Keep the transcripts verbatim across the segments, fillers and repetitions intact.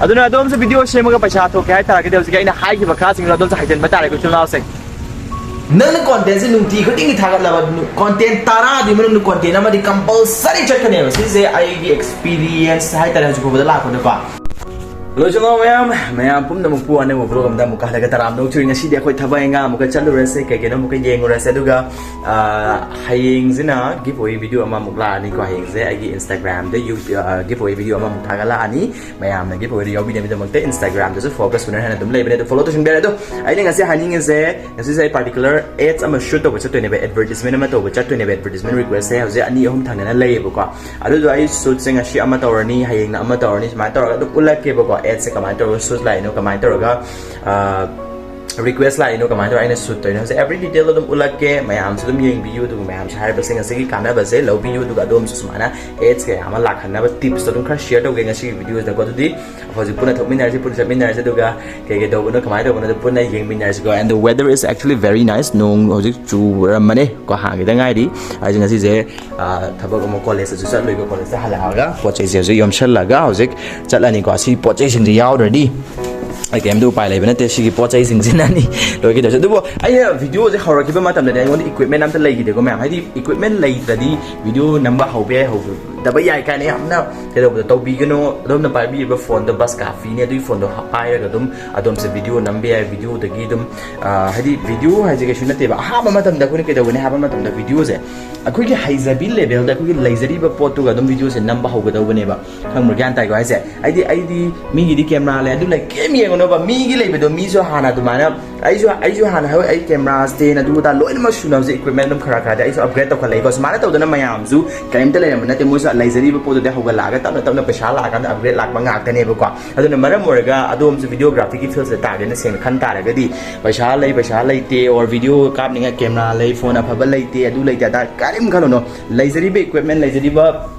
ꯑꯗꯨꯅ ꯑꯗꯣꯝꯁꯨ ꯚꯤꯗꯤꯑꯣ ꯁꯦꯝꯃꯒ ꯄꯩꯁꯥ ꯊꯣꯛꯀꯦ ꯍꯥꯏꯇꯥꯔꯒꯗꯤ ꯍꯧꯖꯤꯛ ꯑꯩꯅ ꯍꯥꯏꯈꯤꯕ ꯈꯔꯁꯤꯡꯗꯣ ꯑꯗꯣꯝꯁꯨ ꯍꯩꯖꯤꯟꯕ ꯇꯥꯔꯦ, ꯏꯆꯤꯜ ꯏꯅꯥꯎꯁꯤꯡ꯫ ꯅꯪꯅ ꯀꯣꯟꯇꯦꯟꯁꯦ ꯅꯨꯡꯇꯤ ꯈꯨꯗꯤꯡꯒꯤ ꯊꯥꯒꯠꯂꯕ, ꯀꯣꯟꯇꯦꯟ ꯇꯔꯥꯗꯨꯒꯤ ꯃꯅꯨꯡꯗ ꯀꯣꯟꯇꯦꯟ ꯑꯃꯗꯤ ꯀꯝꯄꯜꯁꯔꯤ ꯆꯠꯀꯅꯦꯕ꯫ ꯁꯤꯁꯦ ꯑꯩꯒꯤ ꯑꯦꯛꯁꯄꯤꯔꯤꯌꯦꯟꯁ ꯍꯥꯏꯇꯥꯔꯦ, ꯍꯧꯖꯤꯛ ꯐꯥꯎꯕꯗ ꯂꯥꯛꯄꯗꯀꯣ꯫ ꯍꯜꯂꯣ, ꯏꯆꯤꯜ ꯏꯅꯥꯎ ꯃꯌꯥꯝ, ꯃꯌꯥꯝ ꯄꯨꯝꯅꯃꯛꯄꯨ ꯑꯅꯧꯕ ꯚ꯭ꯂꯣꯒ ꯑꯃꯗ ꯑꯃꯨꯛꯀ ꯍꯜꯂꯒ ꯇꯔꯥꯝꯅ ꯑꯣꯛꯆꯔꯤ꯫ ꯉꯁꯤꯗꯤ ꯑꯩꯈꯣꯏ ꯊꯕꯛ ꯏꯪꯈꯥꯡ ꯑꯃꯨꯛꯀ ꯆꯠꯂꯨꯔꯁꯦ, ꯀꯩ ꯀꯩꯅꯣ ꯑꯃꯨꯛꯀ ꯌꯦꯡꯉꯨꯔꯁꯦ, ꯑꯗꯨꯒ ꯑꯥ, ꯍꯌꯦꯡꯁꯤꯅ ꯒꯤꯐ ꯑꯋꯦ ꯚꯤꯗꯤꯑꯣ ꯑꯃꯃꯨꯛ ꯂꯥꯛꯑꯅꯤꯀꯣ꯫ ꯍꯌꯦꯡꯁꯦ ꯑꯩꯒꯤ ꯏꯟꯁꯇꯥꯒ꯭ꯔꯥꯝꯗ ꯌꯨ-, ꯑꯥ, ꯒꯤꯐ ꯑꯋꯦ ꯚꯤꯗꯤꯑꯣ ꯑꯃꯃꯨꯛ ꯊꯥꯒꯠꯂꯛꯑꯅꯤ꯫ ꯃꯌꯥꯝꯅ ꯒꯤꯐ ꯑꯋꯦꯗ ꯌꯥꯎꯕꯤꯅꯕꯒꯤꯗꯃꯛꯇ ꯏꯟꯁꯇꯥꯒ꯭ꯔꯥꯝꯗꯁꯨ ꯐꯣꯂꯣ ꯇꯧꯁꯤꯟꯕꯤꯔꯦ, ꯍꯥꯏꯅ ꯑꯗꯨꯝ ꯂꯩꯕꯅꯦ, ꯑꯗꯣ ꯐꯣꯂꯣ ꯇꯧꯁꯤꯟꯕꯤꯔꯦ꯫ ꯑꯗꯣ ꯑꯩꯅ ꯉꯁꯤ ꯍꯥꯏꯅꯤꯡꯉꯤꯁꯦ, ꯉꯁꯤꯁꯦ ꯑꯩ ꯄꯥꯔꯇꯤꯀꯨꯂꯔ ꯑꯦꯗꯁ ꯑꯃ ꯁꯨꯠ ꯇꯧꯕ ꯆꯠꯇꯣꯏꯅꯦꯕ, ꯑꯦꯗꯚꯔꯇꯤꯁꯃꯦꯟ ꯑꯃ ꯇꯧꯕ ꯆꯠꯇꯣꯏꯅꯦꯕ꯫ ꯑꯦꯗꯚꯔꯇꯤꯁꯃꯦꯟ ꯔꯤꯀ꯭ꯋꯦꯁꯁꯦ ꯍꯧꯖꯤꯛ ꯑꯅꯤ ꯑꯍꯨꯝ ꯊꯪꯅꯅ ꯂꯩꯌꯦꯕꯀꯣ꯫ ꯑꯗꯨꯗꯣ ꯑꯩ ꯁꯨꯠꯁꯦ ꯉꯁꯤ ꯑꯃ ꯇꯧꯔꯅꯤ, ꯍꯌꯦꯡꯅ ꯑꯃ ꯇꯧꯔꯅꯤ, ꯁꯨꯃꯥꯏꯅ ꯇꯧꯔꯒ ꯑꯗꯨꯝ ꯎꯠꯂꯛꯀꯦꯕꯀꯣ꯫ ꯑꯦꯗꯁꯦ ꯀꯃꯥꯏꯅ ꯇꯧꯔꯒ ꯁꯨꯠ ꯂꯥꯛꯏꯅꯣ, ꯀꯃꯥꯏꯅ ꯇꯧꯔꯒ, ꯑꯥ, ꯔꯤꯀ꯭ꯋꯦꯁ ꯂꯥꯛꯏꯅꯣ, ꯀꯃꯥꯏꯅ ꯇꯧꯔꯒ ꯑꯩꯅ ꯁꯨꯠ ꯇꯧꯔꯤꯅꯣ ꯍꯥꯏꯕꯁꯦ ꯑꯦꯕ꯭ꯔꯤ ꯗꯤꯇꯦꯜ ꯑꯗꯨꯝ ꯎꯠꯂꯛꯀꯦ꯫ ꯃꯌꯥꯝꯁꯨ ꯑꯗꯨꯝ ꯌꯦꯡꯕꯤꯌꯨ, ꯑꯗꯨꯒ ꯃꯌꯥꯝꯁꯨ ꯍꯥꯏꯔꯤꯕꯁꯤꯡ ꯑꯁꯤꯒꯤ ꯀꯥꯟꯅꯕꯁꯦ ꯂꯧꯕꯤꯌꯨ, ꯑꯗꯨꯒ ꯑꯗꯣꯝꯁꯨ ꯁꯨꯃꯥꯏꯅ ꯑꯦꯗꯁ ꯀꯌꯥ ꯑꯃ ꯂꯥꯛꯍꯟꯅꯕ ꯇꯤꯞꯁꯇꯣ ꯑꯗꯨꯝ ꯈꯔ ꯁꯤꯌꯔ ꯇꯧꯒꯦ ꯉꯁꯤꯒꯤ ꯚꯤꯗꯤꯑꯣꯁꯤꯗꯀꯣ꯫ ꯑꯗꯨꯗꯤ ꯍꯧꯖꯤꯛ ꯄꯨꯟꯅ ꯊꯣꯛꯃꯤꯟꯅꯔꯁꯤ, ꯄꯨꯟꯅ ꯆꯠꯃꯤꯟꯅꯔꯁꯤ, ꯑꯗꯨꯒ ꯀꯩ ꯀꯩ ꯇꯧꯕꯅꯣ, ꯀꯃꯥꯏꯅ ꯇꯧꯕꯅꯣ, ꯑꯗꯨ ꯄꯨꯟꯅ ꯌꯦꯡꯃꯤꯟꯅꯔꯁꯤꯀꯣ꯫ And the weather is actually very nice. ꯅꯣꯡ ꯍꯧꯖꯤꯛ ꯆꯨꯔꯝꯕꯅꯦ ꯀꯣ, ꯍꯥꯡꯒꯤꯗ ꯉꯥꯏꯔꯤ꯫ ꯑꯩꯁꯦ ꯉꯁꯤꯁꯦ, ꯑꯥ, ꯊꯕꯛ ꯑꯃ, ꯀꯣꯂꯦꯖꯇꯁꯨ ꯆꯠꯂꯨꯏꯕ, ꯀꯣꯂꯦꯖꯇ ꯍꯜꯂꯛꯑꯒ ꯄꯣꯠ ꯆꯩꯁꯦ ꯍꯧꯖꯤꯛ ꯌꯣꯝꯁꯜꯂꯒ ꯍꯧꯖꯤꯛ ꯆꯠꯂꯅꯤꯀꯣ꯫ ꯁꯤ ꯄꯣꯠ ꯆꯩꯁꯤꯡꯁꯦ ꯌꯥꯎꯗ꯭ꯔꯗꯤ ꯑꯩ ꯀꯩꯝꯇ ꯎꯄꯥꯏ ꯂꯩꯕ ꯅꯠꯇꯦ꯫ ꯁꯤꯒꯤ ꯄꯣꯠ ꯆꯩꯁꯤꯡꯁꯤꯅꯅꯤ ꯂꯣꯏꯒꯗꯧꯔꯤꯁꯦ꯫ ꯑꯗꯨꯕꯨ ꯑꯩꯅ ꯚꯤꯗꯤꯑꯣꯁꯦ ꯍꯧꯔꯛꯈꯤꯕ ꯃꯇꯝꯗꯗꯤ ꯑꯩꯉꯣꯟꯗ ꯏꯀ꯭ꯋꯤꯞꯃꯦꯟ ꯑꯝꯇ ꯂꯩꯈꯤꯗꯦꯀꯣ ꯃꯌꯥꯝ꯫ ꯍꯥꯏꯗꯤ ꯏꯀ꯭ꯋꯤꯞꯃꯦꯟ ꯂꯩꯇ꯭ꯔꯗꯤ ꯚꯤꯗꯤꯑꯣ ꯅꯝꯕ ꯍꯧꯕ ꯌꯥꯏ, ꯍꯧꯗꯕ ꯌꯥꯏ ꯀꯥꯏꯅ ꯌꯥꯝꯅ ꯀꯩꯗꯧꯕꯗꯣ ꯇꯧꯕꯤꯒꯅꯨ꯫ ꯑꯗꯣꯝꯅ ꯄꯥꯏꯕꯤꯔꯤꯕ ꯐꯣꯟꯗꯣ ꯕꯁ ꯀꯥꯐꯤꯅꯦ, ꯑꯗꯨꯒꯤ ꯐꯣꯟꯗꯣ ꯍꯥ-, ꯄꯥꯏꯔꯒ ꯑꯗꯨꯝ ꯑꯗꯣꯝꯁꯦ ꯚꯤꯗꯤꯑꯣ ꯅꯝꯕ ꯌꯥꯏ꯫ ꯚꯤꯗꯤꯑꯣꯗꯒꯤ ꯑꯗꯨꯝ, ꯑꯥ, ꯍꯥꯏꯗꯤ ꯚꯤꯗꯤꯑꯣ ꯍꯥꯏꯁꯦ ꯀꯩꯁꯨ ꯅꯠꯇꯦꯕ꯫ ꯑꯍꯥꯟꯕ ꯃꯇꯝꯗ ꯑꯩꯈꯣꯏꯅ ꯀꯩꯗꯧꯒꯅꯤ ꯍꯥꯏꯕ ꯃꯇꯝꯗ ꯚꯤꯗꯤꯑꯣꯁꯦ ꯑꯩꯈꯣꯏꯒꯤ ꯍꯩꯖꯕꯤ ꯂꯦꯚꯦꯜꯗ ꯑꯩꯈꯣꯏꯒꯤ ꯂꯩꯖꯔꯤꯕ ꯄꯣꯠꯇꯨꯒ ꯑꯗꯨꯝ ꯚꯤꯗꯤꯑꯣꯁꯦ ꯅꯝꯕ ꯍꯧꯒꯗꯧꯕꯅꯦꯕ꯫ ꯈꯪꯕ꯭ꯔꯥ? ꯒ꯭ꯌꯥꯟ ꯇꯥꯏꯀꯣ ꯍꯥꯏꯁꯦ? ꯍꯥꯏꯗꯤ ꯑꯩꯗꯤ ꯃꯤꯒꯤꯗꯤ ꯀꯦꯃꯦꯔꯥ ꯂꯩ, ꯑꯗꯨ ꯂꯩ, ꯀꯩꯝ ꯌꯦꯡꯉꯨꯅꯣꯕ꯫ ꯃꯤꯒꯤ ꯂꯩꯕꯗꯣ ꯃꯤꯁꯨ ꯍꯥꯟꯅ ꯑꯗꯨꯃꯥꯏꯅ, ꯑꯩꯁꯨ, ꯑꯩꯁꯨ ꯍꯥꯟꯅ ꯍꯣꯏ ꯑꯩ ꯀꯦꯃꯦꯔꯥ ꯁ꯭ꯇꯦꯟ ꯑꯗꯨ ꯑꯗꯥ ꯂꯣꯏꯅꯃꯛ ꯁꯨꯅ ꯍꯧꯖꯤꯛ ꯏꯀ꯭ꯋꯤꯞꯃꯦꯟ ꯑꯗꯨꯝ ꯈꯔ ꯈꯔꯗꯤ ꯑꯩꯁꯨ ꯑꯞꯒ꯭ꯔꯦꯗ ꯇꯧꯈꯠꯂꯛꯏꯀꯣ꯫ ꯁꯨꯃꯥꯏꯅ ꯇꯧꯗꯅ ꯃꯌꯥꯝꯁꯨ ꯀꯔꯤꯝꯇ ꯂꯩꯔꯝꯕ ꯅꯠꯇꯦ꯫ ꯃꯣꯏꯁꯨ ꯂꯩꯖꯔꯤꯕ ꯄꯣꯠꯇꯨꯗꯤ ꯍꯧꯒꯠꯂꯛꯑꯒ ꯇꯞꯅ ꯇꯞꯅ ꯄꯩꯁꯥ ꯂꯥꯛꯑꯀꯥꯟꯗ ꯑꯞꯒ꯭ꯔꯦꯗ ꯂꯥꯛꯄ ꯉꯥꯛꯇꯅꯦꯕꯀꯣ꯫ ꯑꯗꯨꯅ ꯃꯔꯝ ꯑꯣꯏꯔꯒ ꯑꯗꯣꯝꯁꯨ ꯚꯤꯗꯤꯑꯣꯒ꯭ꯔꯥꯐꯤꯒꯤ ꯐꯤꯜꯁꯤꯗ ꯇꯥꯒꯦꯅ ꯁꯦꯡꯅ ꯈꯟ ꯇꯥꯔꯒꯗꯤ ꯄꯩꯁꯥ ꯂꯩ, ꯄꯩꯁꯥ ꯂꯩꯇꯦ, ꯑꯣꯔ ꯚꯤꯗꯤꯑꯣ ꯀꯥꯞꯅꯤꯡꯉꯥꯏ ꯀꯦꯃꯦꯔꯥ ꯂꯩ, ꯐꯣꯟ ꯑꯐꯕ ꯂꯩꯇꯦ, ꯑꯗꯨ ꯂꯩꯇꯦ, ꯑꯗꯥ ꯀꯔꯤꯝ ꯈꯜꯂꯨꯅꯣ꯫ ꯂꯩꯖꯔꯤꯕ ꯏꯀ꯭ꯋꯤꯞꯃꯦꯟ, ꯂꯩꯖꯔꯤꯕ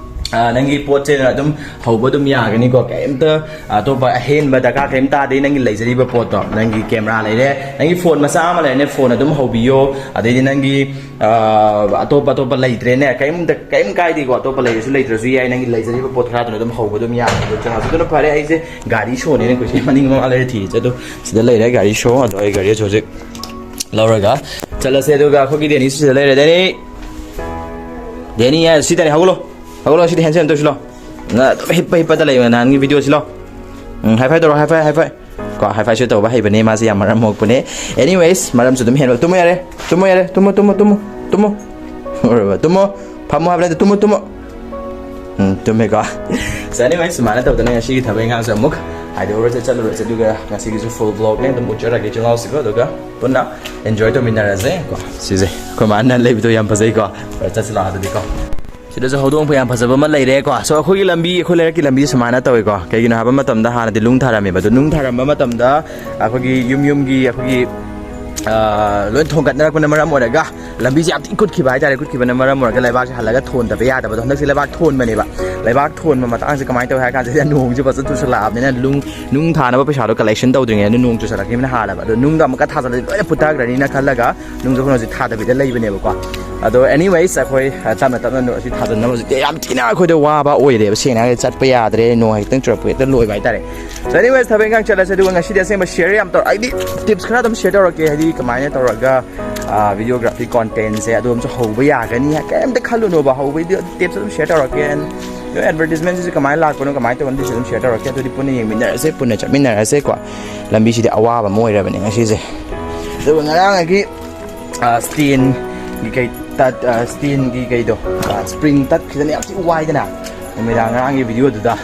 ꯑ, ꯅꯪꯒꯤ ꯄꯣꯠꯁꯦ ꯑꯗꯨꯝ ꯍꯧꯕ ꯑꯗꯨꯝ ꯌꯥꯒꯅꯤꯀꯣ꯫ ꯀꯩꯝꯇ ꯑꯇꯣꯞꯄ ꯑꯍꯦꯟꯕ ꯗꯔꯀꯥꯔ ꯀꯩꯝ ꯇꯥꯗꯦ꯫ ꯅꯪꯒꯤ ꯂꯩꯖꯔꯤꯕ ꯄꯣꯠꯇꯣ, ꯅꯪꯒꯤ ꯀꯦꯃꯦꯔꯥ ꯂꯩꯔꯦ, ꯅꯪꯒꯤ ꯐꯣꯟ ꯃꯆꯥ ꯑꯃ ꯂꯩꯔꯦꯅꯦ, ꯐꯣꯟ ꯑꯗꯨꯝ ꯍꯧꯕꯤꯌꯣ꯫ ꯑꯗꯩꯗꯤ ꯅꯪꯒꯤ, ꯑ, ꯑꯇꯣꯞ ꯑꯇꯣꯞꯄ ꯂꯩꯇ꯭ꯔꯦꯅꯦ, ꯀꯩꯝꯇ ꯀꯩꯝ ꯀꯥꯏꯗꯦꯀꯣ꯫ ꯑꯇꯣꯞꯄ ꯂꯩꯔꯁꯨ ꯂꯩꯇ꯭ꯔꯁꯨ ꯌꯥꯏ, ꯅꯪꯒꯤ ꯂꯩꯖꯔꯤꯕ ꯄꯣꯠ ꯈꯔꯗꯨꯅ ꯑꯗꯨꯝ ꯍꯧꯕ ꯑꯗꯨꯝ ꯌꯥꯒꯅꯤ꯫ ꯑꯗꯨꯅ ꯐꯔꯦ꯫ ꯑꯩꯁꯦ ꯒꯥꯔꯤ ꯁꯣꯅꯦꯅ ꯀꯨꯏꯁꯦ ꯃꯅꯤꯡ ꯃꯃꯥꯡ ꯂꯩꯔ ꯊꯤꯔꯤꯁꯦ꯫ ꯑꯗꯣ ꯁꯤꯗ ꯂꯩꯔꯦ ꯒꯥꯔꯤ ꯁꯣ꯫ ꯑꯗꯣ ꯑꯩ ꯒꯥꯔꯤ ꯍꯧꯖꯤꯛ ꯂꯧꯔꯒ ꯆꯠꯂꯁꯦ꯫ ꯑꯗꯨꯒ ꯑꯩꯈꯣꯏꯒꯤ ꯗꯦꯅꯤꯁꯨ ꯁꯤꯗ ꯂꯩꯔꯦ꯫ ꯗꯦꯅꯤ, ꯗꯦꯅꯤ, ꯁꯤꯗꯅꯦ, ꯍꯧꯒꯠꯂꯣ꯫ ꯍꯧꯒꯠꯂꯣ, ꯁꯤꯗꯤ ꯍꯦꯟꯁꯦ ꯑꯝꯇ ꯁꯤꯜꯂꯣ꯫ ꯅꯪ ꯑꯗꯨꯝ ꯍꯤꯞꯄ ꯍꯤꯞꯄꯗ ꯂꯩꯕ ꯅꯍꯥꯟꯒꯤ ꯚꯤꯗꯤꯑꯣ ꯁꯤꯜꯂꯣ꯫ ꯎꯝ, ꯍꯥꯏ ꯐꯥꯏ ꯇꯧꯔꯣ, ꯍꯥꯏ ꯐꯥꯏ, ꯍꯥꯏ ꯐꯥꯏ꯫ ꯀꯣ, ꯍꯥꯏ ꯐꯥꯏꯁꯨ ꯇꯧꯕ ꯍꯩꯕꯅꯦ ꯃꯥꯁꯦ, ꯌꯥꯝ ꯃꯔꯝ ꯃꯣꯛꯄꯅꯦ꯫ Anyways, ꯃꯔꯝꯁꯨ ꯑꯗꯨꯝ ꯍꯦꯟꯕ꯫ ꯇꯨꯝꯃꯣ ꯌꯥꯔꯦ, ꯇꯨꯝꯃꯣ ꯌꯥꯔꯦ, ꯇꯨꯝꯃꯣ, ꯇꯨꯝꯃꯣ, ꯇꯨꯝꯃꯣ, ꯇꯨꯝꯃꯣ꯫ ꯎꯔꯕ? ꯇꯨꯝꯃꯣ, ꯐꯝꯃꯣ ꯍꯥꯏꯕ ꯅꯠꯇꯦ, ꯇꯨꯝꯃꯣ, ꯇꯨꯝꯃꯣ꯫ ꯎꯝ, ꯇꯨꯝꯃꯦꯀꯣ꯫ So, anyway, ꯁꯨꯃꯥꯏꯅ ꯇꯧꯗꯅ ꯉꯁꯤꯒꯤ ꯊꯕꯛ ꯏꯪꯈꯥꯡꯁꯨ ꯑꯃꯨꯛ ꯍꯥꯏꯗꯣꯛꯎꯔꯁꯦ, ꯆꯠꯂꯨꯔꯁꯦ, ꯑꯗꯨꯒ ꯉꯁꯤꯒꯤꯁꯨ full vlogꯅꯦ ꯑꯗꯨꯝ ꯎꯠꯆꯔꯒꯦ ꯏꯆꯤꯜ ꯏꯅꯥꯎꯁꯤꯒ, ꯑꯗꯨꯒ ꯄꯨꯟꯅ enjoy ꯇꯧꯃꯤꯟꯅꯔꯁꯦ ꯀꯣ꯫ ꯁꯤꯁꯦ ꯑꯩꯈꯣꯏ ꯃꯥꯅ ꯂꯩꯕꯗꯣ ꯌꯥꯝ ꯐꯖꯩꯀꯣ꯫ ꯆꯠꯁꯤꯂꯥꯛꯑꯣ ꯑꯗꯨꯗꯤꯀꯣ꯫ ꯁꯤꯗꯁꯨ ꯍꯧꯗꯣꯡ ꯌꯥꯝ ꯐꯖꯕ ꯑꯃ ꯂꯩꯔꯦꯀꯣ꯫ So, ꯑꯩꯈꯣꯏꯒꯤ ꯂꯝꯕꯤ, ꯑꯩꯈꯣꯏ ꯂꯩꯔꯛꯀꯤ ꯂꯝꯕꯤ ꯁꯨꯃꯥꯏꯅ ꯇꯧꯋꯦꯀꯣ꯫ ꯀꯩꯒꯤꯅꯣ ꯍꯥꯏꯕ ꯃꯇꯝꯗ ꯍꯥꯟꯅꯗꯤ ꯅꯨꯡ ꯊꯥꯔꯝꯃꯦꯕ, ꯑꯗꯣ ꯅꯨꯡ ꯊꯥꯔꯝꯕ ꯃꯇꯝꯗ ꯑꯩꯈꯣꯏꯒꯤ ꯌꯨꯝ ꯌꯨꯝꯒꯤ ꯑꯩꯈꯣꯏꯒꯤ, ꯑ, ꯂꯣꯏ ꯊꯣꯡꯒꯠꯅꯔꯛꯄꯅ ꯃꯔꯝ ꯑꯣꯏꯔꯒ ꯂꯝꯕꯤꯁꯦ ꯌꯥꯝ ꯊꯤ ꯀꯨꯠꯈꯤꯕ ꯍꯥꯏꯇꯥꯔꯦ꯫ ꯀꯨꯠꯈꯤꯕꯅ ꯃꯔꯝ ꯑꯣꯏꯔꯒ ꯂꯩꯕꯥꯛꯁꯦ ꯍꯜꯂꯒ ꯊꯣꯟꯗꯕ ꯌꯥꯗꯕꯗꯣ꯫ ꯍꯟꯗꯛꯁꯦ ꯂꯩꯕꯥꯛ ꯊꯣꯟꯕꯅꯦꯕ꯫ ꯂꯩꯕꯥꯛ ꯊꯣꯟꯕ ꯃꯇꯥꯡꯁꯦ ꯀꯃꯥꯏꯅ ꯇꯧꯋꯦ ꯍꯥꯏ ꯀꯥꯟꯁꯤꯗ ꯅꯣꯡꯁꯦ ꯐꯖꯅ ꯆꯨꯁꯜꯂꯛꯑꯕꯅꯤꯅ ꯅꯨꯡ, ꯅꯨꯡ ꯊꯥꯅꯕ ꯄꯩꯁꯥꯗꯣ collection ꯇꯧꯗ꯭ꯔꯤꯉꯩꯗ ꯅꯣꯡ ꯆꯨꯁꯜꯂꯛꯈꯤꯕꯅ ꯍꯥꯜꯂꯕ꯫ ꯑꯗꯣ ꯅꯨꯡꯗꯣ ꯑꯃꯨꯛꯀ ꯊꯥꯖꯤꯜꯂꯗꯤ ꯂꯣꯏꯅ ꯄꯨꯊꯈ꯭ꯔꯅꯤꯅ ꯈꯜꯂꯒ ꯅꯨꯡꯁꯦ ꯑꯩꯈꯣꯏꯅ ꯍꯧꯖꯤꯛ ꯊꯥꯗꯕꯤꯗ ꯂꯩꯕꯅꯦꯕꯀꯣ꯫ ꯑꯗꯣ, anyways, ꯑꯩꯈꯣꯏ, ꯑ, ꯇꯞꯅ ꯇꯞꯅ ꯅꯨ-, ꯑꯁꯤ ꯊꯥꯖꯤꯟꯅꯕ ꯍꯧꯖꯤꯛꯇꯤ ꯌꯥꯝ ꯊꯤꯅ ꯑꯩꯈꯣꯏꯗ ꯋꯥꯕ ꯑꯣꯏꯔꯦꯕ꯫ ꯁꯦꯡꯅ ꯍꯥꯏꯔꯒ ꯆꯠꯄ ꯌꯥꯗ꯭ꯔꯦ, ꯅꯣꯡ ꯍꯦꯛꯇꯪ ꯆꯨꯔꯛꯄ ꯍꯦꯛꯇ ꯂꯣꯏꯕ ꯍꯥꯏꯇꯥꯔꯦ꯫ So, anyways, ꯊꯕꯛ ꯏꯪꯈꯥꯡ ꯆꯠꯂꯁꯦ, ꯑꯗꯨꯒ ꯉꯁꯤꯗꯤ ꯑꯁꯦꯡꯕ share ꯌꯥꯝ ꯇꯧꯔ-, ꯍꯥꯏꯗꯤ tips ꯈꯔ ꯑꯗꯨꯝ share ꯇꯧꯔꯛꯀꯦ, ꯍꯥꯏꯗꯤ ꯀꯃꯥꯏꯅ ꯇꯧꯔꯒ, ꯑ, videography contentꯁꯦ ꯑꯗꯨꯝꯁꯨ ꯍꯧꯕ ꯌꯥꯒꯅꯤ꯫ ꯀꯩꯝꯇ ꯈꯜꯂꯨꯅꯣꯕ, ꯍꯧꯕꯩꯗꯤ tips ꯑꯗꯨꯝ share ꯇꯧꯔꯛꯀꯦ꯫ And ꯑꯗꯣ advertisementꯁꯤꯁꯨ ꯀꯃꯥꯏꯅ ꯂꯥꯛꯄꯅꯣ, ꯀꯃꯥꯏꯅ ꯇꯧꯕꯅꯣ, ꯑꯗꯨꯁꯨ ꯑꯗꯨꯝ share ꯇꯧꯔꯛꯀꯦ꯫ ꯑꯗꯨꯗꯤ ꯄꯨꯟꯅ ꯌꯦꯡꯃꯤꯟꯅꯔꯁꯦ, ꯄꯨꯟꯅ ꯆꯠꯃꯤꯟꯅꯔꯁꯦꯀꯣ꯫ ꯂꯝꯕꯤꯁꯤꯗꯤ ꯑꯋꯥꯕ ꯑꯃ ꯑꯣꯏꯔꯕꯅꯦ ꯉꯁꯤꯁꯦ꯫ ꯑꯗꯨꯒ ꯉꯔꯥꯡ ꯑꯩꯒꯤ, ꯑ, standꯒꯤ ꯀꯩ ꯇꯠ-, ꯑ, standꯒꯤ ꯀꯩꯗꯣ, ꯑ, spring ꯇꯠꯈꯤꯗꯅ ꯌꯥꯝ ꯊꯤ ꯋꯥꯏꯗꯅ ꯅꯨꯃꯤꯗꯥꯡ ꯉꯔꯥꯡꯒꯤ videoꯗꯨꯗ꯫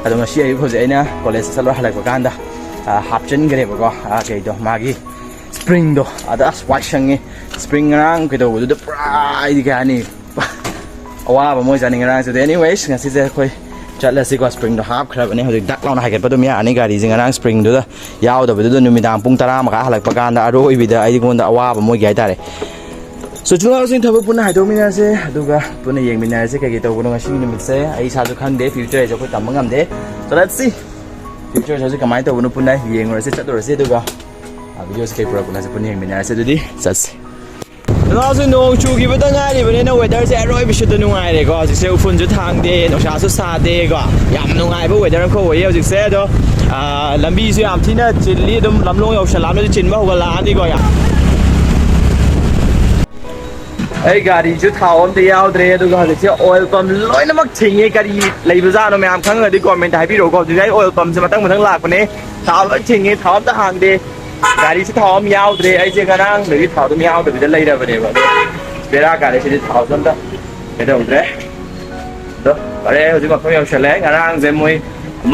ꯑꯗꯣ ꯉꯁꯤ ꯑꯌꯨꯛ ꯍꯧꯖꯤꯛ ꯑꯩꯅ college ꯆꯠꯂꯣꯏ ꯍꯜꯂꯛꯄ ꯀꯥꯟꯗ, ꯑ, ꯍꯥꯞꯆꯤꯟꯈ꯭ꯔꯦꯕꯀꯣ, ꯑ, ꯀꯩꯗꯣ, ꯃꯥꯒꯤ springꯗꯣ꯫ ꯑꯗ ꯑꯁ ꯋꯥꯏ ꯁꯪꯉꯦ꯫ Spring ꯉꯔꯥꯡ ꯀꯩꯗꯧꯕꯗꯨꯗ ꯄꯨꯔꯥ ꯑꯩꯗꯤ ꯀꯩ ꯍꯥꯏꯅꯤ, ꯑꯋꯥꯕ ꯑꯃ ꯑꯣꯏꯖꯥꯠꯅꯤ ꯉꯔꯥꯡꯁꯤꯗꯤ꯫ Anyways, ꯉꯁꯤꯁꯦ ꯑꯩꯈꯣꯏ ꯆꯠꯂꯁꯤꯀꯣ꯫ Springꯗꯣ ꯍꯥꯞꯈ꯭ꯔꯕꯅꯦ, ꯍꯧꯖꯤꯛ ꯗꯛ ꯂꯥꯎꯅ ꯍꯥꯏꯒꯠꯄ ꯑꯗꯨꯝ ꯌꯥꯔꯅꯤ ꯒꯥꯔꯤꯁꯦ꯫ ꯉꯔꯥꯡ springꯗꯨꯗ ꯌꯥꯎꯗꯕꯗꯨꯗ ꯅꯨꯃꯤꯗꯥꯡ ꯄꯨꯡ ꯇꯔꯥ ꯃꯈꯥꯏ ꯍꯜꯂꯛꯄ ꯀꯥꯟꯗ ꯑꯔꯣꯏꯕꯤꯗ ꯑꯩꯉꯣꯟꯗ ꯑꯋꯥꯕ ꯑꯃ ꯑꯣꯏꯒꯦ ꯍꯥꯏꯇꯥꯔꯦ꯫ So, ꯏꯆꯤꯜ ꯏꯅꯥꯎꯁꯤꯡ, ꯊꯕꯛ ꯄꯨꯟꯅ ꯍꯥꯏꯗꯣꯛꯃꯤꯟꯅꯔꯁꯦ, ꯑꯗꯨꯒ ꯄꯨꯟꯅ ꯌꯦꯡꯃꯤꯟꯅꯔꯁꯦ ꯀꯩ ꯀꯩ ꯇꯧꯕꯅꯣ ꯉꯁꯤꯒꯤ ꯅꯨꯃꯤꯠꯁꯦ꯫ ꯑꯩ ꯏꯁꯥꯁꯨ ꯈꯪꯗꯦ, future ꯍꯥꯏꯁꯦ ꯑꯩꯈꯣꯏ ꯇꯝꯕ ꯉꯝꯗꯦ꯫ So, let's see, future ꯍꯧꯖꯤꯛ ꯀꯃꯥꯏꯅ ꯇꯧꯕꯅꯣ ꯄꯨꯟꯅ ꯌꯦꯡꯉꯨꯔꯁꯦ, ꯆꯠꯂꯨꯔꯁꯦ, ꯑꯗꯨꯒ videoꯁꯦ ꯀꯩ ꯄꯨꯔꯛꯄꯅꯣꯁꯦ ꯄꯨꯟꯅ ꯌꯦꯡꯃꯤꯟꯅꯔꯁꯦ꯫ ꯑꯗꯨꯗꯤ ꯆꯠꯁꯦ꯫ ꯏꯆꯤꯜ ꯏꯅꯥꯎꯁꯤꯡ, ꯅꯣꯡ ꯆꯨꯈꯤꯕꯗ ꯉꯥꯏꯔꯤꯕꯅꯤꯅ weatherꯁꯦ ꯑꯔꯣꯏꯕꯤꯁꯨꯗ ꯅꯨꯡꯉꯥꯏꯔꯦꯀꯣ꯫ ꯍꯧꯖꯤꯛꯁꯦ ꯎꯐꯨꯟꯁꯨ ꯊꯥꯡꯗꯦ, ꯅꯨꯡꯁꯥꯁꯨ ꯁꯥꯗꯦꯀꯣ꯫ ꯌꯥꯝ ꯅꯨꯡꯉꯥꯏꯕ weather ꯑꯃꯈꯛ ꯑꯣꯏꯌꯦ ꯍꯧꯖꯤꯛꯁꯦ꯫ ꯑꯗꯣ, ꯑꯥ, ꯂꯝꯕꯤꯁꯨ ꯌꯥꯝ ꯊꯤꯅ ꯆꯤꯜꯂꯤ, ꯑꯗꯨꯝ ꯂꯝꯂꯣꯡ ꯌꯧꯁꯜꯂꯛꯑꯕꯅꯤꯅ ꯆꯤꯟꯕ ꯍꯧꯒꯠꯂꯛꯑꯅꯤꯀꯣ꯫ ꯌꯥꯝ ꯑꯩ ꯒꯥꯔꯤꯁꯨ ꯊꯥꯎ ꯑꯝꯇ ꯌꯥꯎꯗ꯭ꯔꯦ, ꯑꯗꯨꯒ ꯍꯧꯖꯤꯛꯁꯦ oil pump ꯂꯣꯏꯅꯃꯛ ꯊꯤꯡꯉꯦ꯫ ꯀꯔꯤ ꯂꯩꯕꯖꯥꯠꯅꯣ ꯃꯌꯥꯝ ꯈꯪꯉꯒꯗꯤ comment ꯍꯥꯏꯕꯤꯔꯛꯎꯀꯣ꯫ ꯍꯧꯖꯤꯛ ꯑꯩ oil pumpꯁꯦ ꯃꯊꯪ ꯃꯊꯪ ꯂꯥꯛꯄꯅꯦ꯫ ꯊꯥꯎ ꯂꯣꯏ ꯊꯤꯡꯉꯦ, ꯊꯥꯎ ꯑꯝꯇ ꯍꯥꯡꯗꯦ꯫ ꯒꯥꯔꯤꯁꯨ ꯊꯥꯎ ꯑꯃ ꯌꯥꯎꯗ꯭ꯔꯦ꯫ ꯑꯩꯁꯦ ꯉꯔꯥꯡꯗꯒꯤ ꯊꯥꯎ ꯑꯗꯨꯝ ꯌꯥꯎꯗꯕꯤꯗ ꯂꯩꯔꯕꯅꯦꯕ꯫ ꯑꯗꯣ ꯕꯦꯔꯥ ꯀꯥꯔꯦ ꯁꯤꯗꯤ, ꯊꯥꯎꯁꯨ ꯑꯝꯇ ꯀꯩꯗꯧꯗ꯭ꯔꯦ꯫ ꯑꯗꯣ ꯐꯔꯦ, ꯍꯧꯖꯤꯛ ꯃꯐꯝ ꯌꯧꯁꯜꯂꯦ꯫ ꯉꯔꯥꯡꯁꯦ ꯃꯣꯏ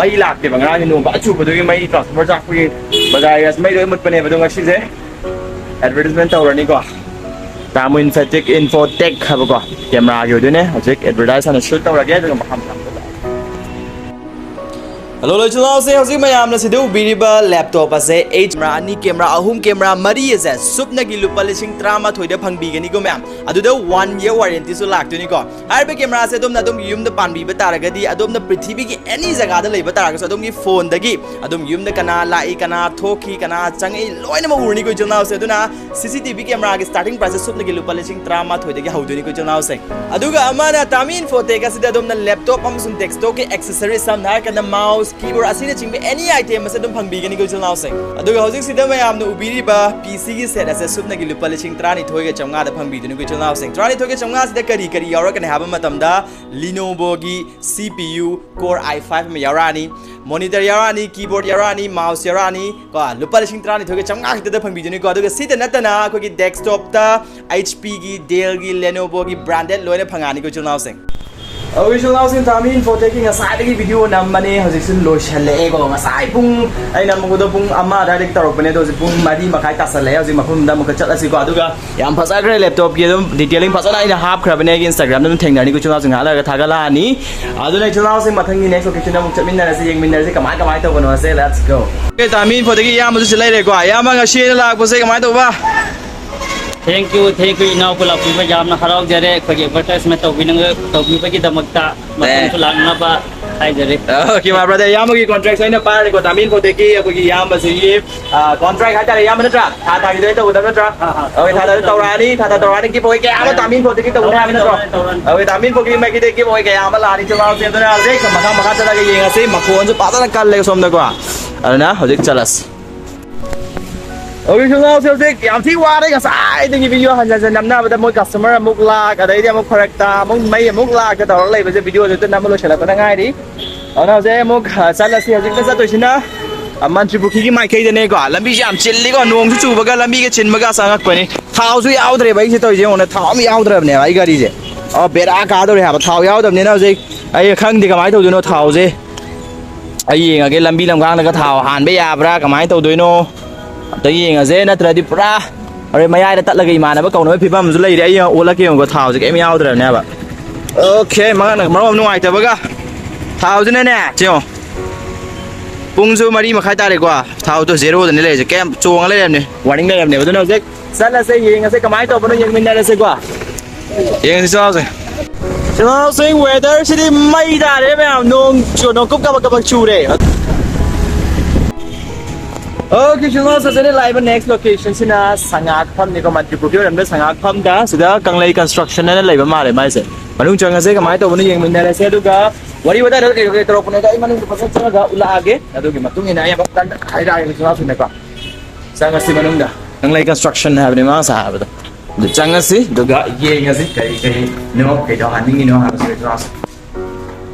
ꯃꯩ ꯂꯥꯛꯇꯦꯕ, ꯉꯔꯥꯡꯁꯦ ꯅꯣꯡ ꯐꯖꯅ ꯆꯨꯕꯗꯨꯒꯤ ꯃꯩ transformer ꯆꯥꯛꯄꯒꯤ ꯕꯖꯥꯔ area ꯃꯩ ꯂꯣꯏ ꯃꯨꯠꯄꯅꯦꯕ꯫ ꯑꯗꯣ ꯉꯁꯤꯁꯦ advertisement ꯇꯧꯔꯅꯤꯀꯣ꯫ ꯇꯥꯃꯨ ꯏꯟꯐꯣꯇꯦꯛ, ꯏꯟꯐꯣꯇꯦꯛ ꯍꯥꯏꯕꯀꯣ, cameraꯒꯤ ꯑꯣꯏꯗꯣꯏꯅꯦ꯫ ꯍꯧꯖꯤꯛ advertise ꯍꯥꯟꯅ shoot ꯇꯧꯔꯒꯦ, ꯑꯗꯨꯒ ꯃꯈꯥ ꯃꯊꯪ ꯍꯜꯂꯣ ꯂꯣꯏꯆꯤꯜ ꯏꯅꯥꯎꯁꯦ, ꯍꯧꯖꯤꯛ ꯃꯌꯥꯝꯅ ꯁꯤꯗ ꯎꯕꯤꯔꯤꯕ laptop ꯑꯁꯦ camera ꯑꯅꯤ, camera ꯑꯍꯨꯝ, camera ꯃꯔꯤ ꯑꯁꯦ ꯁꯨꯞꯅꯒꯤ ꯂꯨꯄꯥ ꯂꯤꯁꯤꯡ ꯇꯔꯥꯃꯥꯊꯣꯏꯗ ꯐꯪꯕꯤꯒꯅꯤꯀꯣ ꯃꯌꯥꯝ꯫ ꯑꯗꯨꯗ one year warrantyꯁꯨ ꯂꯥꯛꯇꯣꯏꯅꯤꯀꯣ꯫ ꯍꯥꯏꯔꯤꯕ cameraꯁꯦ ꯑꯗꯣꯝꯅ ꯑꯗꯣꯝꯒꯤ ꯌꯨꯝꯗ ꯄꯥꯟꯕꯤꯕ ꯇꯥꯔꯒꯗꯤ, ꯑꯗꯣꯝꯅ ꯄ꯭ꯔꯤꯊꯤꯕꯤꯒꯤ any ꯖꯒꯥꯗ ꯂꯩꯕ ꯇꯥꯔꯒꯁꯨ, ꯑꯗꯣꯝꯒꯤ phoneꯗꯒꯤ ꯑꯗꯣꯝ ꯌꯨꯝꯗ ꯀꯅꯥ ꯂꯥꯛꯏ, ꯀꯅꯥ ꯊꯣꯛꯈꯤ, ꯀꯅꯥ ꯆꯪꯉꯛꯏ, ꯂꯣꯏꯅꯃꯛ ꯎꯔꯅꯤꯀꯣ ꯏꯆꯤꯜ ꯏꯅꯥꯎꯁꯦ꯫ ꯑꯗꯨꯅ CCTV cameraꯒꯤ starting priceꯁꯦ ꯁꯨꯞꯅꯒꯤ ꯂꯨꯄꯥ ꯂꯤꯁꯤꯡ ꯇꯔꯥꯃꯥꯊꯣꯏꯗꯒꯤ ꯍꯧꯗꯣꯏꯅꯤꯀꯣ ꯏꯆꯤꯜ ꯏꯅꯥꯎꯁꯦ꯫ ꯑꯗꯨꯒ ꯑꯃꯅ ꯇꯥꯃꯤ ꯏꯟꯐꯣꯇꯦꯛ ꯑꯁꯤꯗ ꯑꯗꯣꯝꯅ laptop ꯑꯃꯁꯨꯡ desktopꯀꯤ accessories, ꯁꯝꯅ ꯍꯥꯏꯔꯀꯥꯟꯗ mouse, keyboard ꯑꯁꯤꯅꯆꯤꯡꯕ any item ꯑꯁꯤ ꯑꯗꯨꯝ ꯐꯪꯕꯤꯒꯅꯤꯀꯣ ꯏꯆꯤꯜ ꯏꯅꯥꯎꯁꯤꯡ꯫ ꯑꯗꯨꯒ ꯍꯧꯖꯤꯛꯁꯤꯗ ꯃꯌꯥꯝꯅ ꯎꯕꯤꯔꯤꯕ PCꯒꯤ set ꯑꯁꯦ ꯁꯨꯞꯅꯒꯤ ꯂꯨꯄꯥ ꯂꯤꯁꯤꯡ ꯇꯔꯥꯅꯤꯊꯣꯏꯒ ꯆꯥꯝꯃꯉꯥꯗ ꯐꯪꯕꯤꯗꯣꯏꯅꯤꯀꯣ ꯏꯆꯤꯜ ꯏꯅꯥꯎꯁꯤꯡ꯫ ꯇꯔꯥꯅꯤꯊꯣꯏꯒ ꯆꯥꯝꯃꯉꯥꯁꯤꯗ ꯀꯔꯤ ꯀꯔꯤ ꯌꯥꯎꯔꯛꯀꯅꯤ ꯍꯥꯏꯕ ꯃꯇꯝꯗ, Lenovoꯒꯤ CPU Core i five ꯑꯃ ꯌꯥꯎꯔꯛꯑꯅꯤ, monitor ꯌꯥꯎꯔꯛꯑꯅꯤ, keyboard ꯌꯥꯎꯔꯛꯑꯅꯤ, mouse ꯌꯥꯎꯔꯛꯑꯅꯤ ꯀꯣ꯫ ꯂꯨꯄꯥ ꯂꯤꯁꯤꯡ ꯇꯔꯥꯅꯤꯊꯣꯏꯒ ꯆꯥꯝꯃꯉꯥ ꯈꯛꯇꯗ ꯐꯪꯕꯤꯗꯣꯏꯅꯤꯀꯣ꯫ ꯑꯗꯨꯒ ꯁꯤꯗ ꯅꯠꯇꯅ ꯑꯩꯈꯣꯏꯒꯤ desktopꯇ HPꯒꯤ, Dellꯒꯤ, Lenovoꯒꯤ branded ꯂꯣꯏꯅ ꯐꯪꯉꯛꯑꯅꯤꯀꯣ ꯏꯆꯤꯜ ꯏꯅꯥꯎꯁꯤꯡ꯫ ꯑꯣ, ꯏꯆꯤꯜ ꯏꯅꯥꯎꯁꯤꯡ, ꯇꯥꯃꯤ ꯏꯟꯐꯣꯇꯦꯛꯀꯤ ꯉꯁꯥꯏꯗꯒꯤ video ꯅꯝꯕꯅꯦ, ꯍꯧꯖꯤꯛꯁꯨ ꯂꯣꯏꯁꯜꯂꯛꯑꯦꯀꯣ꯫ ꯉꯁꯥꯏ ꯄꯨꯡ, ꯑꯩ ꯅꯝꯕꯗꯣ ꯄꯨꯡ ꯑꯃ ꯑꯗꯨꯋꯥꯏꯗꯒꯤ ꯇꯧꯔꯛꯄꯅꯦ, ꯑꯗꯣ ꯍꯧꯖꯤꯛ ꯄꯨꯡ ꯃꯔꯤ ꯃꯈꯥꯏ ꯇꯥꯁꯜꯂꯛꯑꯦ꯫ ꯍꯧꯖꯤꯛ ꯃꯐꯝꯗ ꯑꯃꯨꯛꯀ ꯆꯠꯂꯁꯤꯀꯣ꯫ ꯑꯗꯨꯒ ꯌꯥꯝ ꯐꯖꯈ꯭ꯔꯦ laptopꯀꯤ, ꯑꯗꯨꯝ detailing ꯐꯖꯅ ꯑꯩꯅ ꯍꯥꯞꯈ꯭ꯔꯕꯅꯦ ꯑꯩꯒꯤ Instagramꯗ, ꯑꯗꯨꯝ ꯊꯦꯡꯅꯔꯅꯤꯀꯣ ꯏꯆꯤꯜ ꯏꯅꯥꯎꯁꯤꯡ, ꯉꯥꯏꯍꯥꯛ ꯂꯩꯔꯒ ꯊꯥꯒꯠꯂꯛꯑꯅꯤ꯫ ꯑꯗꯨꯅ ꯏꯆꯤꯜ ꯏꯅꯥꯎꯁꯤꯡ, ꯃꯊꯪꯒꯤ next locationꯗ ꯑꯃꯨꯛ ꯆꯠꯃꯤꯟꯅꯔꯁꯤ, ꯌꯦꯡꯃꯤꯟꯅꯔꯁꯤ ꯀꯃꯥꯏ ꯀꯃꯥꯏ ꯇꯧꯕꯅꯣꯁꯦ꯫ Let's go. ꯑꯣꯀꯦ, ꯇꯥꯃꯤ ꯏꯟꯐꯣꯗꯒꯤ ꯏꯌꯥꯝꯕꯁꯨ ꯁꯤ ꯂꯩꯔꯦꯀꯣ꯫ ꯏꯌꯥꯝꯕ, ꯉꯁꯤ ꯑꯩꯅ ꯂꯥꯛꯄꯁꯦ ꯀꯃꯥꯏꯅ ꯇꯧꯕ? Thank you, thank you, ꯏꯅꯥꯎꯕꯨ ꯂꯥꯛꯄꯤꯕ ꯌꯥꯝꯅ ꯍꯔꯥꯎꯖꯔꯦ꯫ ꯑꯩꯈꯣꯏꯒꯤ advertisement ꯇꯧꯕꯤꯅ-, ꯇꯧꯕꯤꯕꯒꯤꯗꯃꯛꯇ ꯃꯇꯝꯁꯨ ꯂꯥꯛꯅꯕ ꯍꯥꯏꯖꯔꯤ꯫ Okay, my brother, ꯏꯌꯥꯝꯕꯒꯤ contract ꯑꯩꯅ ꯄꯥꯏꯔꯦꯀꯣ, ꯇꯥꯃꯤꯜ ꯐꯣꯟꯗꯒꯤ ꯑꯩꯈꯣꯏꯒꯤ ꯏꯌꯥꯝꯕꯁꯤꯒꯤ, ꯑ, contract ꯍꯥꯏꯇꯥꯔꯦ, ꯏꯌꯥꯝꯕ ꯅꯠꯇ꯭ꯔꯥ? ꯊꯥ ꯊꯥꯒꯤꯗꯣ ꯑꯩ ꯇꯧꯒꯗꯕ ꯅꯠꯇ꯭ꯔꯥ? ꯑꯥ, ꯑꯥ. Okay, ꯊꯥ ꯊꯥꯒꯤ ꯇꯧꯔꯛꯑꯅꯤ, ꯊꯥ ꯊꯥ ꯇꯧꯔꯛꯑꯅꯤ, giveaway ꯀꯌꯥ ꯑꯃ ꯇꯥꯃꯤꯜ ꯐꯣꯟꯗꯒꯤ ꯇꯧꯒꯅꯤ ꯍꯥꯏꯕ ꯅꯠꯇ꯭ꯔꯣ? ꯇꯧꯔꯛꯑꯅꯤ, ꯇꯧꯔꯛꯑꯅꯤ. Okay, ꯇꯥꯃꯤꯜ ꯐꯣꯟꯒꯤ ꯃꯥꯏꯀꯩꯗꯒꯤ giveaway ꯀꯌꯥ ꯑꯃ ꯂꯥꯛꯑꯅꯤ, ꯆꯤꯜꯍꯥꯎꯁꯦ꯫ ꯑꯗꯨꯅ ꯍꯧꯖꯤꯛ ꯃꯈꯥ, ꯃꯈꯥ ꯆꯠꯂꯒ ꯌꯦꯡꯉꯁꯤ, ꯃꯈꯣꯟꯁꯨ ꯐꯖꯅ ꯀꯜꯂꯦ ꯁꯣꯝꯗꯀꯣ꯫ ꯑꯗꯨꯅ ꯍꯧꯖꯤꯛ ꯆꯠꯂꯁꯤ꯫ Okay, ꯁꯨꯝ ꯂꯥꯎꯁꯦ, ꯍꯧꯖꯤꯛ ꯌꯥꯝ ꯊꯤ ꯋꯥꯔꯦ, ꯉꯁꯥꯏꯗꯒꯤ video ꯍꯟꯖꯟ ꯍꯟꯖꯟ ꯅꯝꯅꯕꯗ ꯃꯣꯏ customer ꯑꯃꯨꯛ ꯂꯥꯛ, ꯑꯗꯩꯗꯤ ꯑꯃꯨꯛ ꯐꯔꯛ ꯇꯥ, ꯑꯃꯨꯛ ꯃꯩ ꯑꯃꯨꯛ ꯂꯥꯛꯇ ꯇꯧꯔꯒ ꯂꯩꯕꯁꯦ, videoꯁꯦ ꯑꯝꯇ ꯅꯝꯕ ꯂꯣꯏꯁꯤꯜꯂꯛꯄꯗ ꯉꯥꯏꯔꯤ꯫ ꯑꯗꯨꯅ ꯍꯧꯖꯤꯛ ꯑꯃꯨꯛ, ꯑ, ꯆꯠꯂꯁꯤ꯫ ꯍꯧꯖꯤꯛꯇ ꯆꯠꯇꯣꯏꯁꯤꯅ, ꯑ, ꯃꯟꯇ꯭ꯔꯤ ꯄꯨꯈ꯭ꯔꯤꯒꯤ ꯃꯥꯏꯀꯩꯗꯅꯦꯀꯣ꯫ ꯂꯝꯕꯤꯁꯦ ꯌꯥꯝ ꯆꯤꯜꯂꯤꯀꯣ, ꯅꯣꯡꯁꯨ ꯆꯨꯕꯒ ꯂꯝꯕꯤꯒ ꯆꯤꯟꯕꯒ ꯆꯪꯉꯛꯄꯅꯤ꯫ ꯊꯥꯎꯁꯨ ꯌꯥꯎꯗ꯭ꯔꯦꯕ ꯑꯩꯁꯦ ꯇꯧꯔꯤꯁꯦ, ꯌꯦꯡꯉꯨꯅꯦ, ꯊꯥꯎ ꯑꯃ ꯌꯥꯎꯗ꯭ꯔꯕꯅꯦꯕ ꯑꯩ ꯒꯥꯔꯤꯁꯦ꯫ ꯑꯣ, ꯕꯦꯔꯥ ꯀꯥꯗꯧꯔꯦ ꯍꯥꯏꯕ, ꯊꯥꯎ ꯌꯥꯎꯗꯕꯅꯤꯅ ꯍꯧꯖꯤꯛ ꯑꯩ ꯈꯪꯗꯦ ꯀꯃꯥꯏꯅ ꯇꯧꯗꯣꯏꯅꯣ ꯊꯥꯎꯁꯦ꯫ ꯑꯩ ꯌꯦꯡꯉꯒꯦ, ꯂꯝꯕꯤ ꯂꯝꯈꯥꯡꯗꯒ ꯊꯥꯎ ꯍꯥꯟꯕ ꯌꯥꯕ꯭ꯔꯥ, ꯀꯃꯥꯏꯅ ꯇꯧꯗꯣꯏꯅꯣ ꯑꯝꯇ ꯌꯦꯡꯉꯁꯦ꯫ ꯅꯠꯇ꯭ꯔꯗꯤ ꯄꯨꯔꯥ ꯍꯣꯔꯦꯟ ꯃꯌꯥꯏꯗ ꯇꯠꯂꯒ ꯏꯃꯥꯟꯅꯕ ꯀꯧꯅꯕ ꯐꯤꯕꯝ ꯑꯃꯁꯨ ꯂꯩꯔꯦ꯫ ꯑꯩ ꯌꯦꯡꯉꯣ, ꯑꯣꯜꯂꯛꯀꯦ ꯌꯦꯡꯉꯣ, ꯊꯥꯎꯁꯦ ꯀꯩꯝ ꯌꯥꯎꯗ꯭ꯔꯕꯅꯦꯕ꯫ Okay, ꯃꯉꯥꯅ ꯃꯔꯣꯟ ꯑꯃ ꯅꯨꯡꯉꯥꯏꯇꯕꯒ꯫ ꯊꯥꯎꯁꯤꯅꯅꯦ, ꯁꯤ ꯌꯦꯡꯉꯣ, ꯄꯨꯡꯁꯨ ꯃꯔꯤ ꯃꯈꯥꯏ ꯇꯥꯔꯦꯀꯣ, ꯊꯥꯎꯗꯣ zeroꯗꯅꯦ ꯂꯩꯔꯤꯁꯦ, ꯀꯩꯝ ꯆꯣꯡꯉ ꯂꯩꯔꯕꯅꯦ, warning ꯂꯩꯔꯕꯅꯦꯕ꯫ ꯑꯗꯨꯅ ꯍꯧꯖꯤꯛ ꯆꯠꯂꯁꯦ, ꯌꯦꯡꯉꯁꯦ ꯀꯃꯥꯏꯅ ꯇꯧꯕꯅꯣ, ꯌꯦꯡꯃꯤꯟꯅꯔꯁꯦꯀꯣ꯫ ꯌꯦꯡꯉꯁꯤ ꯆꯠꯂꯁꯦ꯫ ꯁꯤꯗꯤ ꯃꯩ ꯇꯥꯔꯦ ꯃꯌꯥꯝ, ꯅꯣꯡ ꯆꯨ-, ꯅꯣꯡ ꯀꯨꯞ ꯀꯕꯛ ꯀꯕꯛ ꯆꯨꯔꯦ꯫ Okay, ꯁꯤꯗ ꯂꯥꯛꯏꯕ next locationꯁꯤꯅ ꯁꯉꯥꯛꯐꯝꯅꯤꯀꯣ, ꯃꯅꯤꯄꯨꯔꯒꯤ ꯑꯣꯏꯔꯝꯗ ꯁꯉꯥꯛꯐꯝꯗ ꯁꯤꯗ ꯀꯪꯂꯩ construction ꯍꯥꯏꯅ ꯂꯩꯕ ꯃꯥꯜꯂꯦ ꯃꯥꯏꯁꯦ꯫ ꯃꯅꯨꯡ ꯆꯪꯉꯁꯦ, ꯀꯃꯥꯏꯅ ꯇꯧꯕꯅꯣ ꯌꯦꯡꯃꯤꯟꯅꯔꯁꯦ, ꯑꯗꯨꯒ ꯋꯥꯔꯤ ꯋꯥꯇꯥꯏꯗ ꯀꯩ ꯀꯩ ꯇꯧꯔꯛꯄꯅꯣꯗꯣ ꯑꯩ ꯃꯅꯨꯡꯗ ꯐꯖꯅ ꯆꯪꯉꯒ ꯎꯠꯂꯛꯑꯒꯦ꯫ ꯑꯗꯨꯒꯤ ꯃꯇꯨꯡ ꯏꯟꯅ ꯑꯩ ꯑꯃꯨꯛ ꯀꯟꯅ ꯍꯥꯏꯔꯛꯑꯒꯦ ꯁꯨꯅꯥꯁꯨꯅꯀꯣ꯫ ꯆꯪꯉꯁꯤ ꯃꯅꯨꯡꯗ꯫ ꯀꯪꯂꯩ construction ꯍꯥꯏꯕꯅꯤ ꯃꯥ ꯉꯁꯥꯏ ꯍꯥꯏꯕꯗꯣ꯫ ꯑꯗꯨ ꯆꯪꯉꯁꯤ, ꯑꯗꯨꯒ ꯌꯦꯡꯉꯁꯤ ꯀꯔꯤ ꯀꯔꯤꯅꯣ, ꯀꯩꯗꯧꯍꯟꯅꯤꯡꯉꯤꯅꯣ ꯍꯥꯏꯕꯁꯦ ꯀ꯭ꯂꯥꯁ꯫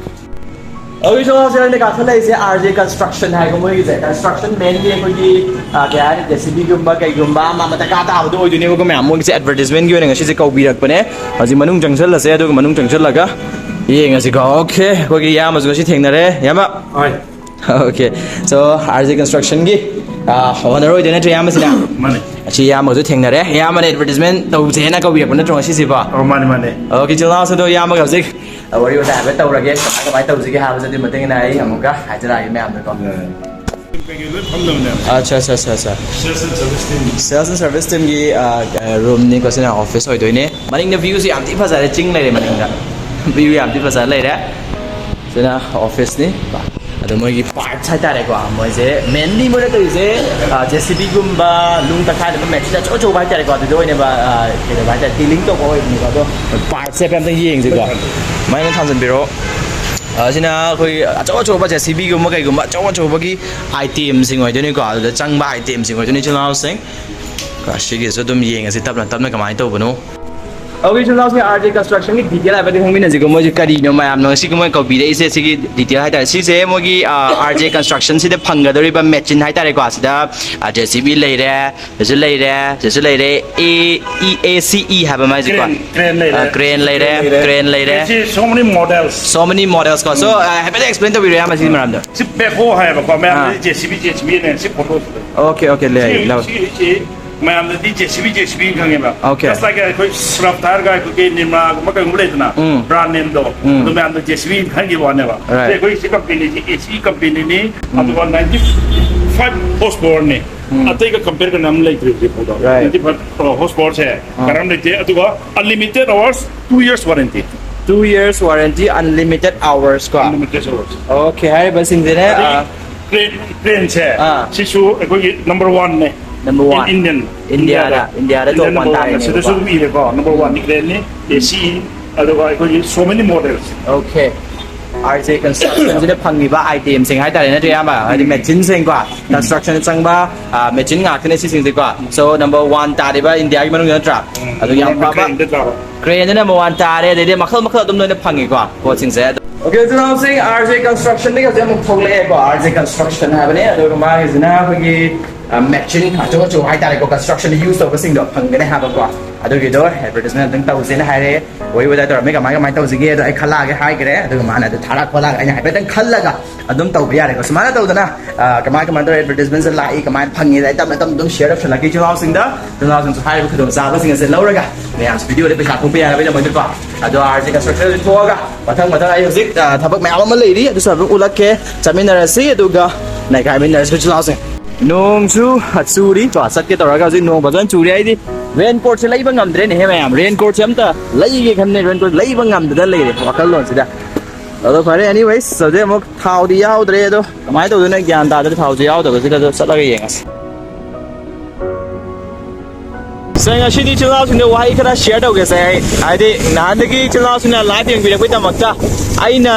ꯍꯧꯖꯤꯛꯁꯨ ꯍꯧꯖꯤꯛ ꯑꯩꯅ ꯀꯥꯈꯠꯂꯛꯏꯁꯦ RJ construction ꯍꯥꯏꯕ ꯃꯣꯏꯒꯤꯁꯦ꯫ Construction mainly ꯑꯩꯈꯣꯏꯒꯤ, ꯑ, ꯀꯩ ꯍꯥꯏꯅꯤ, JCBꯒꯨꯝꯕ ꯀꯩꯒꯨꯝꯕ ꯑꯃ ꯑꯃ ꯗꯔꯀꯥꯔ ꯇꯥꯕꯗꯣ ꯑꯣꯏꯗꯣꯏꯅꯦꯕꯀꯣ ꯃꯌꯥꯝ꯫ ꯃꯣꯏꯒꯤꯁꯦ advertisementꯒꯤ ꯑꯣꯏꯅ ꯉꯁꯤꯁꯦ ꯀꯧꯕꯤꯔꯛꯄꯅꯦ꯫ ꯍꯧꯖꯤꯛ ꯃꯅꯨꯡ ꯆꯪꯁꯤꯜꯂꯁꯦ, ꯑꯗꯨꯒ ꯃꯅꯨꯡ ꯆꯪꯁꯤꯜꯂꯒ ꯌꯦꯡꯉꯁꯤꯀꯣ꯫ Okay, ꯑꯩꯈꯣꯏꯒꯤ ꯏꯌꯥꯝꯕꯁꯨ ꯉꯁꯤ ꯊꯦꯡꯅꯔꯦ꯫ ꯏꯌꯥꯝꯕ꯫ ꯍꯣꯏ꯫ Okay, so RJ constructionꯒꯤ, ꯑ, owner ꯑꯣꯏꯗꯣꯏ ꯅꯠꯇ꯭ꯔꯣ ꯏꯌꯥꯝꯕꯁꯤꯅ? ꯃꯥꯅꯦ꯫ ꯑꯁꯤ ꯏꯌꯥꯝꯕꯁꯨ ꯊꯦꯡꯅꯔꯦ꯫ ꯏꯌꯥꯝꯕꯅ advertisement ꯇꯧꯁꯦꯅ ꯀꯧꯕꯤꯔꯛꯄ ꯅꯠꯇ꯭ꯔꯣ ꯉꯁꯤꯁꯤꯕꯣ? ꯑꯣ, ꯃꯥꯅꯦ, ꯃꯥꯅꯦ꯫ Okay, ꯏꯆꯤꯜ ꯏꯅꯥꯎꯁꯨ ꯑꯗꯣ ꯏꯌꯥꯝꯕꯒ ꯍꯧꯖꯤꯛ, ꯑ, ꯋꯥꯔꯤ ꯋꯥꯇꯥꯏ ꯍꯥꯏꯐꯦꯠ ꯇꯧꯔꯒꯦ꯫ ꯀꯃꯥꯏ, ꯀꯃꯥꯏ ꯇꯧꯁꯤꯒꯦ ꯍꯥꯏꯕꯁꯦ ꯑꯗꯨꯒꯤ ꯃꯇꯨꯡ ꯏꯟꯅ ꯑꯩ ꯑꯃꯨꯛꯀ ꯍꯥꯏꯖꯔꯛꯑꯒꯦ ꯃꯌꯥꯝꯗꯀꯣ꯫ ꯎꯝ꯫ ꯀꯩꯀꯩ ꯂꯣꯏ ꯐꯝꯅꯕꯅꯦ꯫ ꯑꯠꯆꯥ ꯑꯠꯆꯥ ꯑꯠꯆꯥ ꯑꯠꯆꯥ Sales and service team. Sales and service teamꯒꯤ ꯔꯨꯝꯅꯤꯀꯣ ꯁꯤꯅ ꯑꯣꯐꯤꯁ ꯑꯣꯏꯗꯣꯏꯅꯦ꯫ ꯃꯅꯤꯡꯗ viewꯁꯦ ꯌꯥꯝ ꯊꯤ ꯐꯖꯔꯦ, ꯆꯤꯡ ꯂꯩꯔꯦ ꯃꯅꯤꯡꯗ꯫ View ꯌꯥꯝ ꯊꯤ ꯐꯖꯔ ꯂꯩꯔꯦ꯫ ꯁꯤꯅ ꯑꯣꯐꯤꯁꯅꯤ꯫ ꯑꯗꯣ ꯃꯣꯏꯒꯤ parts ꯍꯥꯏꯇꯥꯔꯦꯀꯣ, ꯃꯣꯏꯁꯦ mainly ꯃꯣꯏꯅ ꯇꯧꯔꯤꯁꯦ JCBꯒꯨꯝꯕ, ꯅꯨꯡ ꯇꯛꯈꯥꯏꯅꯕ machine ꯑꯆꯧ ꯑꯆꯧꯕ ꯍꯥꯏꯇꯥꯔꯦꯀꯣ, ꯑꯗꯨꯗ ꯑꯣꯏꯅ ꯀꯩꯗꯧꯕ ꯍꯥꯏꯇꯥꯔꯦ, dealing ꯇꯧꯕ ꯑꯣꯏꯕꯅꯦꯕ꯫ ꯑꯗꯣ partsꯁꯦ ꯑꯝꯇ ꯌꯦꯡꯁꯤꯀꯣ꯫ ꯃꯥꯏꯅ ꯊꯥꯡꯖꯟꯕꯤꯔꯣ꯫ ꯑꯁꯤꯅ ꯑꯩꯈꯣꯏ ꯑꯆꯧ ꯑꯆꯧꯕ JCBꯒꯨꯝꯕ ꯀꯩꯒꯨꯝꯕ ꯑꯆꯧ ꯑꯆꯧꯕꯒꯤ itemꯁꯤꯡ ꯑꯣꯏꯗꯣꯏꯅꯤꯀꯣ, ꯑꯗꯨꯗ ꯆꯪꯕ itemꯁꯤꯡ ꯑꯣꯏꯗꯣꯏꯅꯤ ꯏꯆꯤꯜ ꯏꯅꯥꯎꯁꯤꯡ꯫ ꯀꯣ, ꯁꯤꯒꯤꯁꯨ ꯑꯗꯨꯝ ꯌꯦꯡꯉꯁꯤ ꯇꯞꯅ ꯇꯞꯅ ꯀꯃꯥꯏꯅ ꯇꯧꯕꯅꯣ꯫ Okay, ꯏꯆꯤꯜ ꯏꯅꯥꯎꯁꯤꯡ, RJ Constructionꯒꯤ detail ꯍꯥꯏꯐꯦꯠꯇꯤ ꯈꯪꯃꯤꯟꯅꯁꯤꯀꯣ, ꯃꯣꯏꯁꯦ ꯀꯔꯤꯅꯣ ꯃꯌꯥꯝꯅ ꯉꯁꯤꯒꯤ ꯃꯣꯏ ꯀꯧꯕꯤꯔꯛꯏꯁꯦ, ꯁꯤꯒꯤ detail ꯍꯥꯏꯇꯥꯔꯦ꯫ ꯁꯤꯁꯦ ꯃꯣꯏꯒꯤ RJ Constructionꯁꯤꯗ ꯐꯪꯒꯗꯧꯔꯤꯕ machine ꯍꯥꯏꯇꯥꯔꯦꯀꯣ꯫ ꯁꯤꯗ JCB ꯂꯩꯔꯦ, ꯁꯤꯁꯨ ꯂꯩꯔꯦ, ꯁꯤꯁꯨ ꯂꯩꯔꯦ, A E A C E ꯍꯥꯏꯕ ꯃꯥꯏꯁꯦꯀꯣ꯫ Crane, crane ꯂꯩꯔꯦ꯫ Crane ꯂꯩꯔꯦ, Crane ꯂꯩꯔꯦ꯫ Crane ꯂꯩꯔꯦ꯫ It's so many models. So many models ꯀꯣ꯫ So ꯍꯥꯏꯐꯦꯠ explain ꯇꯧꯕꯤꯔꯣ ꯏꯌꯥꯝꯕ ꯁꯤꯒꯤ ꯃꯔꯝꯗ꯫ ꯁꯤ backhoe ꯍꯥꯏꯌꯦꯕꯀꯣ, ꯃꯌꯥꯝꯗꯗꯤ JCB JCBꯅꯦ ꯁꯤ photoꯁꯤꯗ꯫ Okay, okay, ꯂꯩ, ꯂꯧ꯫ ꯁꯤ ꯃꯌꯥꯝꯗꯗꯤ JCB JCB ꯈꯪꯉꯦꯕ꯫ Okay. Just like ꯑꯩꯈꯣꯏ ꯁꯔꯞ ꯊꯥꯔꯒ ꯑꯩꯈꯣꯏꯒꯤ ꯅꯤꯔꯃꯥꯒꯨꯝꯕ ꯀꯩꯒꯨꯝꯕ ꯂꯩꯗꯅ, ꯎꯝ꯫ Brand nameꯗꯣ, ꯎꯝ꯫ ꯑꯗꯨ ꯃꯌꯥꯝꯗ JCB ꯈꯪꯈꯤꯕ ꯋꯥꯅꯦꯕ꯫ Right. ꯑꯗꯩ ꯑꯩꯈꯣꯏ ꯁꯤ companyꯁꯤ AC companyꯅꯤ, ꯑꯗꯨꯒ ninety five horsepowerꯅꯤ꯫ ꯎꯝ꯫ ꯑꯇꯩꯒ compare ꯀꯅꯥꯝ ꯂꯩꯇ꯭ꯔꯦ ꯍꯧꯖꯤꯛ ꯐꯥꯎꯗ꯫ Right. Ninety five horsepowerꯁꯦ ꯑꯥ꯫ ꯀꯅꯥꯝ ꯂꯩꯇꯦ꯫ ꯑꯗꯨꯒ unlimited hours, two years warranty꯫ Two years warranty, unlimited hours ꯀꯣ꯫ Unlimited hours꯫ Okay, ꯍꯥꯏꯔꯤꯕꯁꯤꯡꯁꯤꯅꯦ꯫ ꯑꯗꯩ ꯑꯥ, crane, craneꯁꯦ ꯑꯥ꯫ ꯁꯤꯁꯨ ꯑꯩꯈꯣꯏꯒꯤ number oneꯅꯦ꯫ Number one꯫ Indian꯫ Indiaꯗ, Indiaꯗ top Indian number one oneꯅꯦ꯫ ꯇꯥꯔꯤꯅꯦꯕꯀꯣ꯫ ꯁꯤꯗꯁꯨ ꯑꯗꯨꯝ ꯏꯔꯦꯀꯣ, number oneꯅꯤ craneꯅꯤ, AC, ꯑꯗꯨꯒ ꯑꯩꯈꯣꯏꯒꯤ so many models꯫ Okay. RJ Constructionꯁꯤꯗ ꯐꯪꯉꯤꯕ itemꯁꯤꯡ ꯍꯥꯏꯇꯥꯔꯦ, ꯅꯠꯇ꯭ꯔꯥ ꯏꯌꯥꯝꯕ? ꯍꯥꯏꯗꯤ machineꯁꯤꯡꯀꯣ, constructionꯗ ꯆꯪꯕ machine ꯉꯥꯛꯇꯅꯦ ꯁꯤꯁꯤꯡꯁꯤꯀꯣ꯫ So number one ꯇꯥꯔꯤꯕ Indiaꯒꯤ ꯃꯅꯨꯡꯗ ꯅꯠꯇ꯭ꯔꯥ? ꯑꯗꯨ ꯌꯥꯝ ꯐꯕ꯫ Craneꯗ ꯇꯥꯕ꯫ Craneꯗ number one ꯇꯥꯔꯦ, ꯑꯗꯩꯗꯤ ꯃꯈꯜ ꯃꯈꯜ ꯑꯗꯨꯝ ꯂꯣꯏꯅ ꯐꯪꯉꯤꯀꯣ ꯄꯣꯠꯁꯤꯡꯁꯦ꯫ Okay, ꯏꯆꯤꯜ ꯏꯅꯥꯎꯁꯤꯡ, RJ Constructionꯗꯒꯤ ꯍꯧꯖꯤꯛ ꯑꯃꯨꯛ ꯊꯣꯛꯂꯛꯑꯦꯀꯣ꯫ RJ Construction ꯍꯥꯏꯕꯅꯦ, ꯑꯗꯨꯒ ꯃꯥꯒꯤꯁꯤꯅ ꯑꯩꯈꯣꯏꯒꯤ machine ꯑꯆꯧ ꯑꯆꯧꯕ ꯍꯥꯏꯇꯥꯔꯦꯀꯣ, constructionꯗ use ꯇꯧꯕꯁꯤꯡꯗꯣ ꯐꯪꯒꯅꯤ ꯍꯥꯏꯕꯀꯣ꯫ ꯑꯗꯨꯒꯤꯗꯣ advertisement ꯑꯗꯨꯝ ꯇꯧꯁꯦꯅ ꯍꯥꯏꯔꯦ꯫ ꯋꯥꯔꯤ ꯋꯥꯇꯥꯏ ꯇꯧꯔꯝꯃꯤ, ꯀꯃꯥꯏ ꯀꯃꯥꯏꯅ ꯇꯧꯁꯤꯒꯦ ꯑꯗꯣ ꯑꯩ ꯈꯜꯂꯛꯑꯒꯦ ꯍꯥꯏꯈ꯭ꯔꯦ꯫ ꯑꯗꯨꯒ ꯃꯥꯅ ꯑꯗꯨ ꯊꯥꯔꯛ ꯈꯣꯠꯂꯛꯑꯒ ꯑꯩꯅ ꯍꯥꯏꯐꯦꯠꯇꯪ ꯈꯜꯂꯒ ꯑꯗꯨꯝ ꯇꯧꯕ ꯌꯥꯔꯦꯀꯣ꯫ ꯁꯨꯃꯥꯏꯅ ꯇꯧꯗꯅ ꯑ, ꯀꯃꯥꯏ ꯀꯃꯥꯏꯅ ꯇꯧꯔꯦ, ꯑꯦꯗꯚꯔꯇꯤꯁꯃꯦꯟꯁꯦ ꯂꯥꯛꯏ, ꯀꯃꯥꯏꯅ ꯐꯪꯉꯤ, ꯑꯩ ꯇꯞꯅ ꯇꯞꯅ ꯑꯗꯨꯝ ꯁꯤꯌꯔ ꯇꯧꯁꯜꯂꯛꯀꯦ ꯏꯆꯤꯜ ꯏꯅꯥꯎꯁꯤꯡꯗ꯫ ꯏꯆꯤꯜ ꯏꯅꯥꯎꯁꯤꯡꯁꯨ ꯍꯥꯏꯔꯤꯕ ꯈꯨꯗꯣꯡꯆꯥꯕꯁꯤꯡ ꯑꯁꯦ ꯂꯧꯔꯒ ꯃꯌꯥꯝꯁꯨ ꯚꯤꯗꯤꯑꯣꯗ ꯄꯩꯁꯥ ꯊꯣꯛꯄ ꯌꯥꯅꯕꯒꯤꯗꯃꯛꯇꯀꯣ꯫ ꯑꯗꯣ ꯑꯥꯔ ꯖꯦ ꯀꯟꯁꯇ꯭ꯔꯛꯁꯟꯗ ꯊꯣꯛꯑꯒ ꯃꯊꯪ ꯃꯊꯪ ꯑꯩ ꯍꯧꯖꯤꯛ ꯑ, ꯊꯕꯛ ꯃꯌꯥꯝ ꯑꯃ ꯂꯩꯔꯤ, ꯑꯗꯨꯁꯨ ꯑꯗꯨꯝ ꯎꯠꯂꯛꯀꯦ꯫ ꯆꯠꯃꯤꯟꯅꯔꯁꯤ, ꯑꯗꯨꯒ ꯅꯩꯈꯥꯏꯃꯤꯟꯅꯔꯁꯤ ꯏꯆꯤꯜ ꯏꯅꯥꯎꯁꯤꯡ꯫ ꯅꯣꯡꯁꯨ ꯆꯨꯔꯤ ꯀꯣ, ꯆꯠꯀꯦ ꯇꯧꯔꯒ ꯍꯧꯖꯤꯛ ꯅꯣꯡ ꯐꯖꯅ ꯆꯨꯔꯤ꯫ ꯑꯩꯗꯤ ꯔꯦꯟ ꯀꯣꯠꯁꯦ ꯂꯩꯕ ꯉꯝꯗ꯭ꯔꯦꯅꯦꯍꯦ ꯃꯌꯥꯝ, ꯔꯦꯟ ꯀꯣꯠꯁꯦ ꯑꯝꯇ ꯂꯩꯒꯦ ꯈꯟꯕꯅꯦ, ꯔꯦꯟ ꯀꯣꯠ ꯂꯩꯕ ꯉꯝꯗꯗꯅ ꯂꯩꯔꯦ ꯋꯥꯈꯜꯂꯣꯟꯁꯤꯗ꯫ ꯑꯗꯣ ꯐꯔꯦ, ꯑꯦꯅꯤꯋꯦꯁ, ꯍꯧꯖꯤꯛ ꯑꯃꯨꯛ ꯊꯥꯎꯗꯤ ꯌꯥꯎꯗ꯭ꯔꯦ꯫ ꯑꯗꯣ ꯀꯃꯥꯏꯅ ꯇꯧꯗꯣꯏꯅꯣ ꯒ꯭ꯌꯥꯟ ꯇꯥꯗ꯭ꯔꯦ, ꯊꯥꯎꯁꯦ ꯌꯥꯎꯗꯕꯁꯤꯗ꯫ ꯑꯗꯣ ꯆꯠꯂꯒ ꯌꯦꯡꯉꯁꯤ꯫ ꯁꯦ, ꯉꯁꯤꯗꯤ ꯏꯆꯤꯜ ꯏꯅꯥꯎꯁꯤꯡꯗ ꯋꯥꯍꯩ ꯈꯔ ꯁꯤꯌꯔ ꯇꯧꯒꯦꯁꯦ꯫ ꯑꯩ ꯍꯥꯏꯗꯤ ꯅꯍꯥꯟꯗꯒꯤ ꯏꯆꯤꯜ ꯏꯅꯥꯎꯁꯤꯡꯅ ꯂꯥꯏꯐ ꯌꯦꯡꯕꯤꯔꯛꯄꯒꯤꯗꯃꯛꯇ ꯑꯩꯅ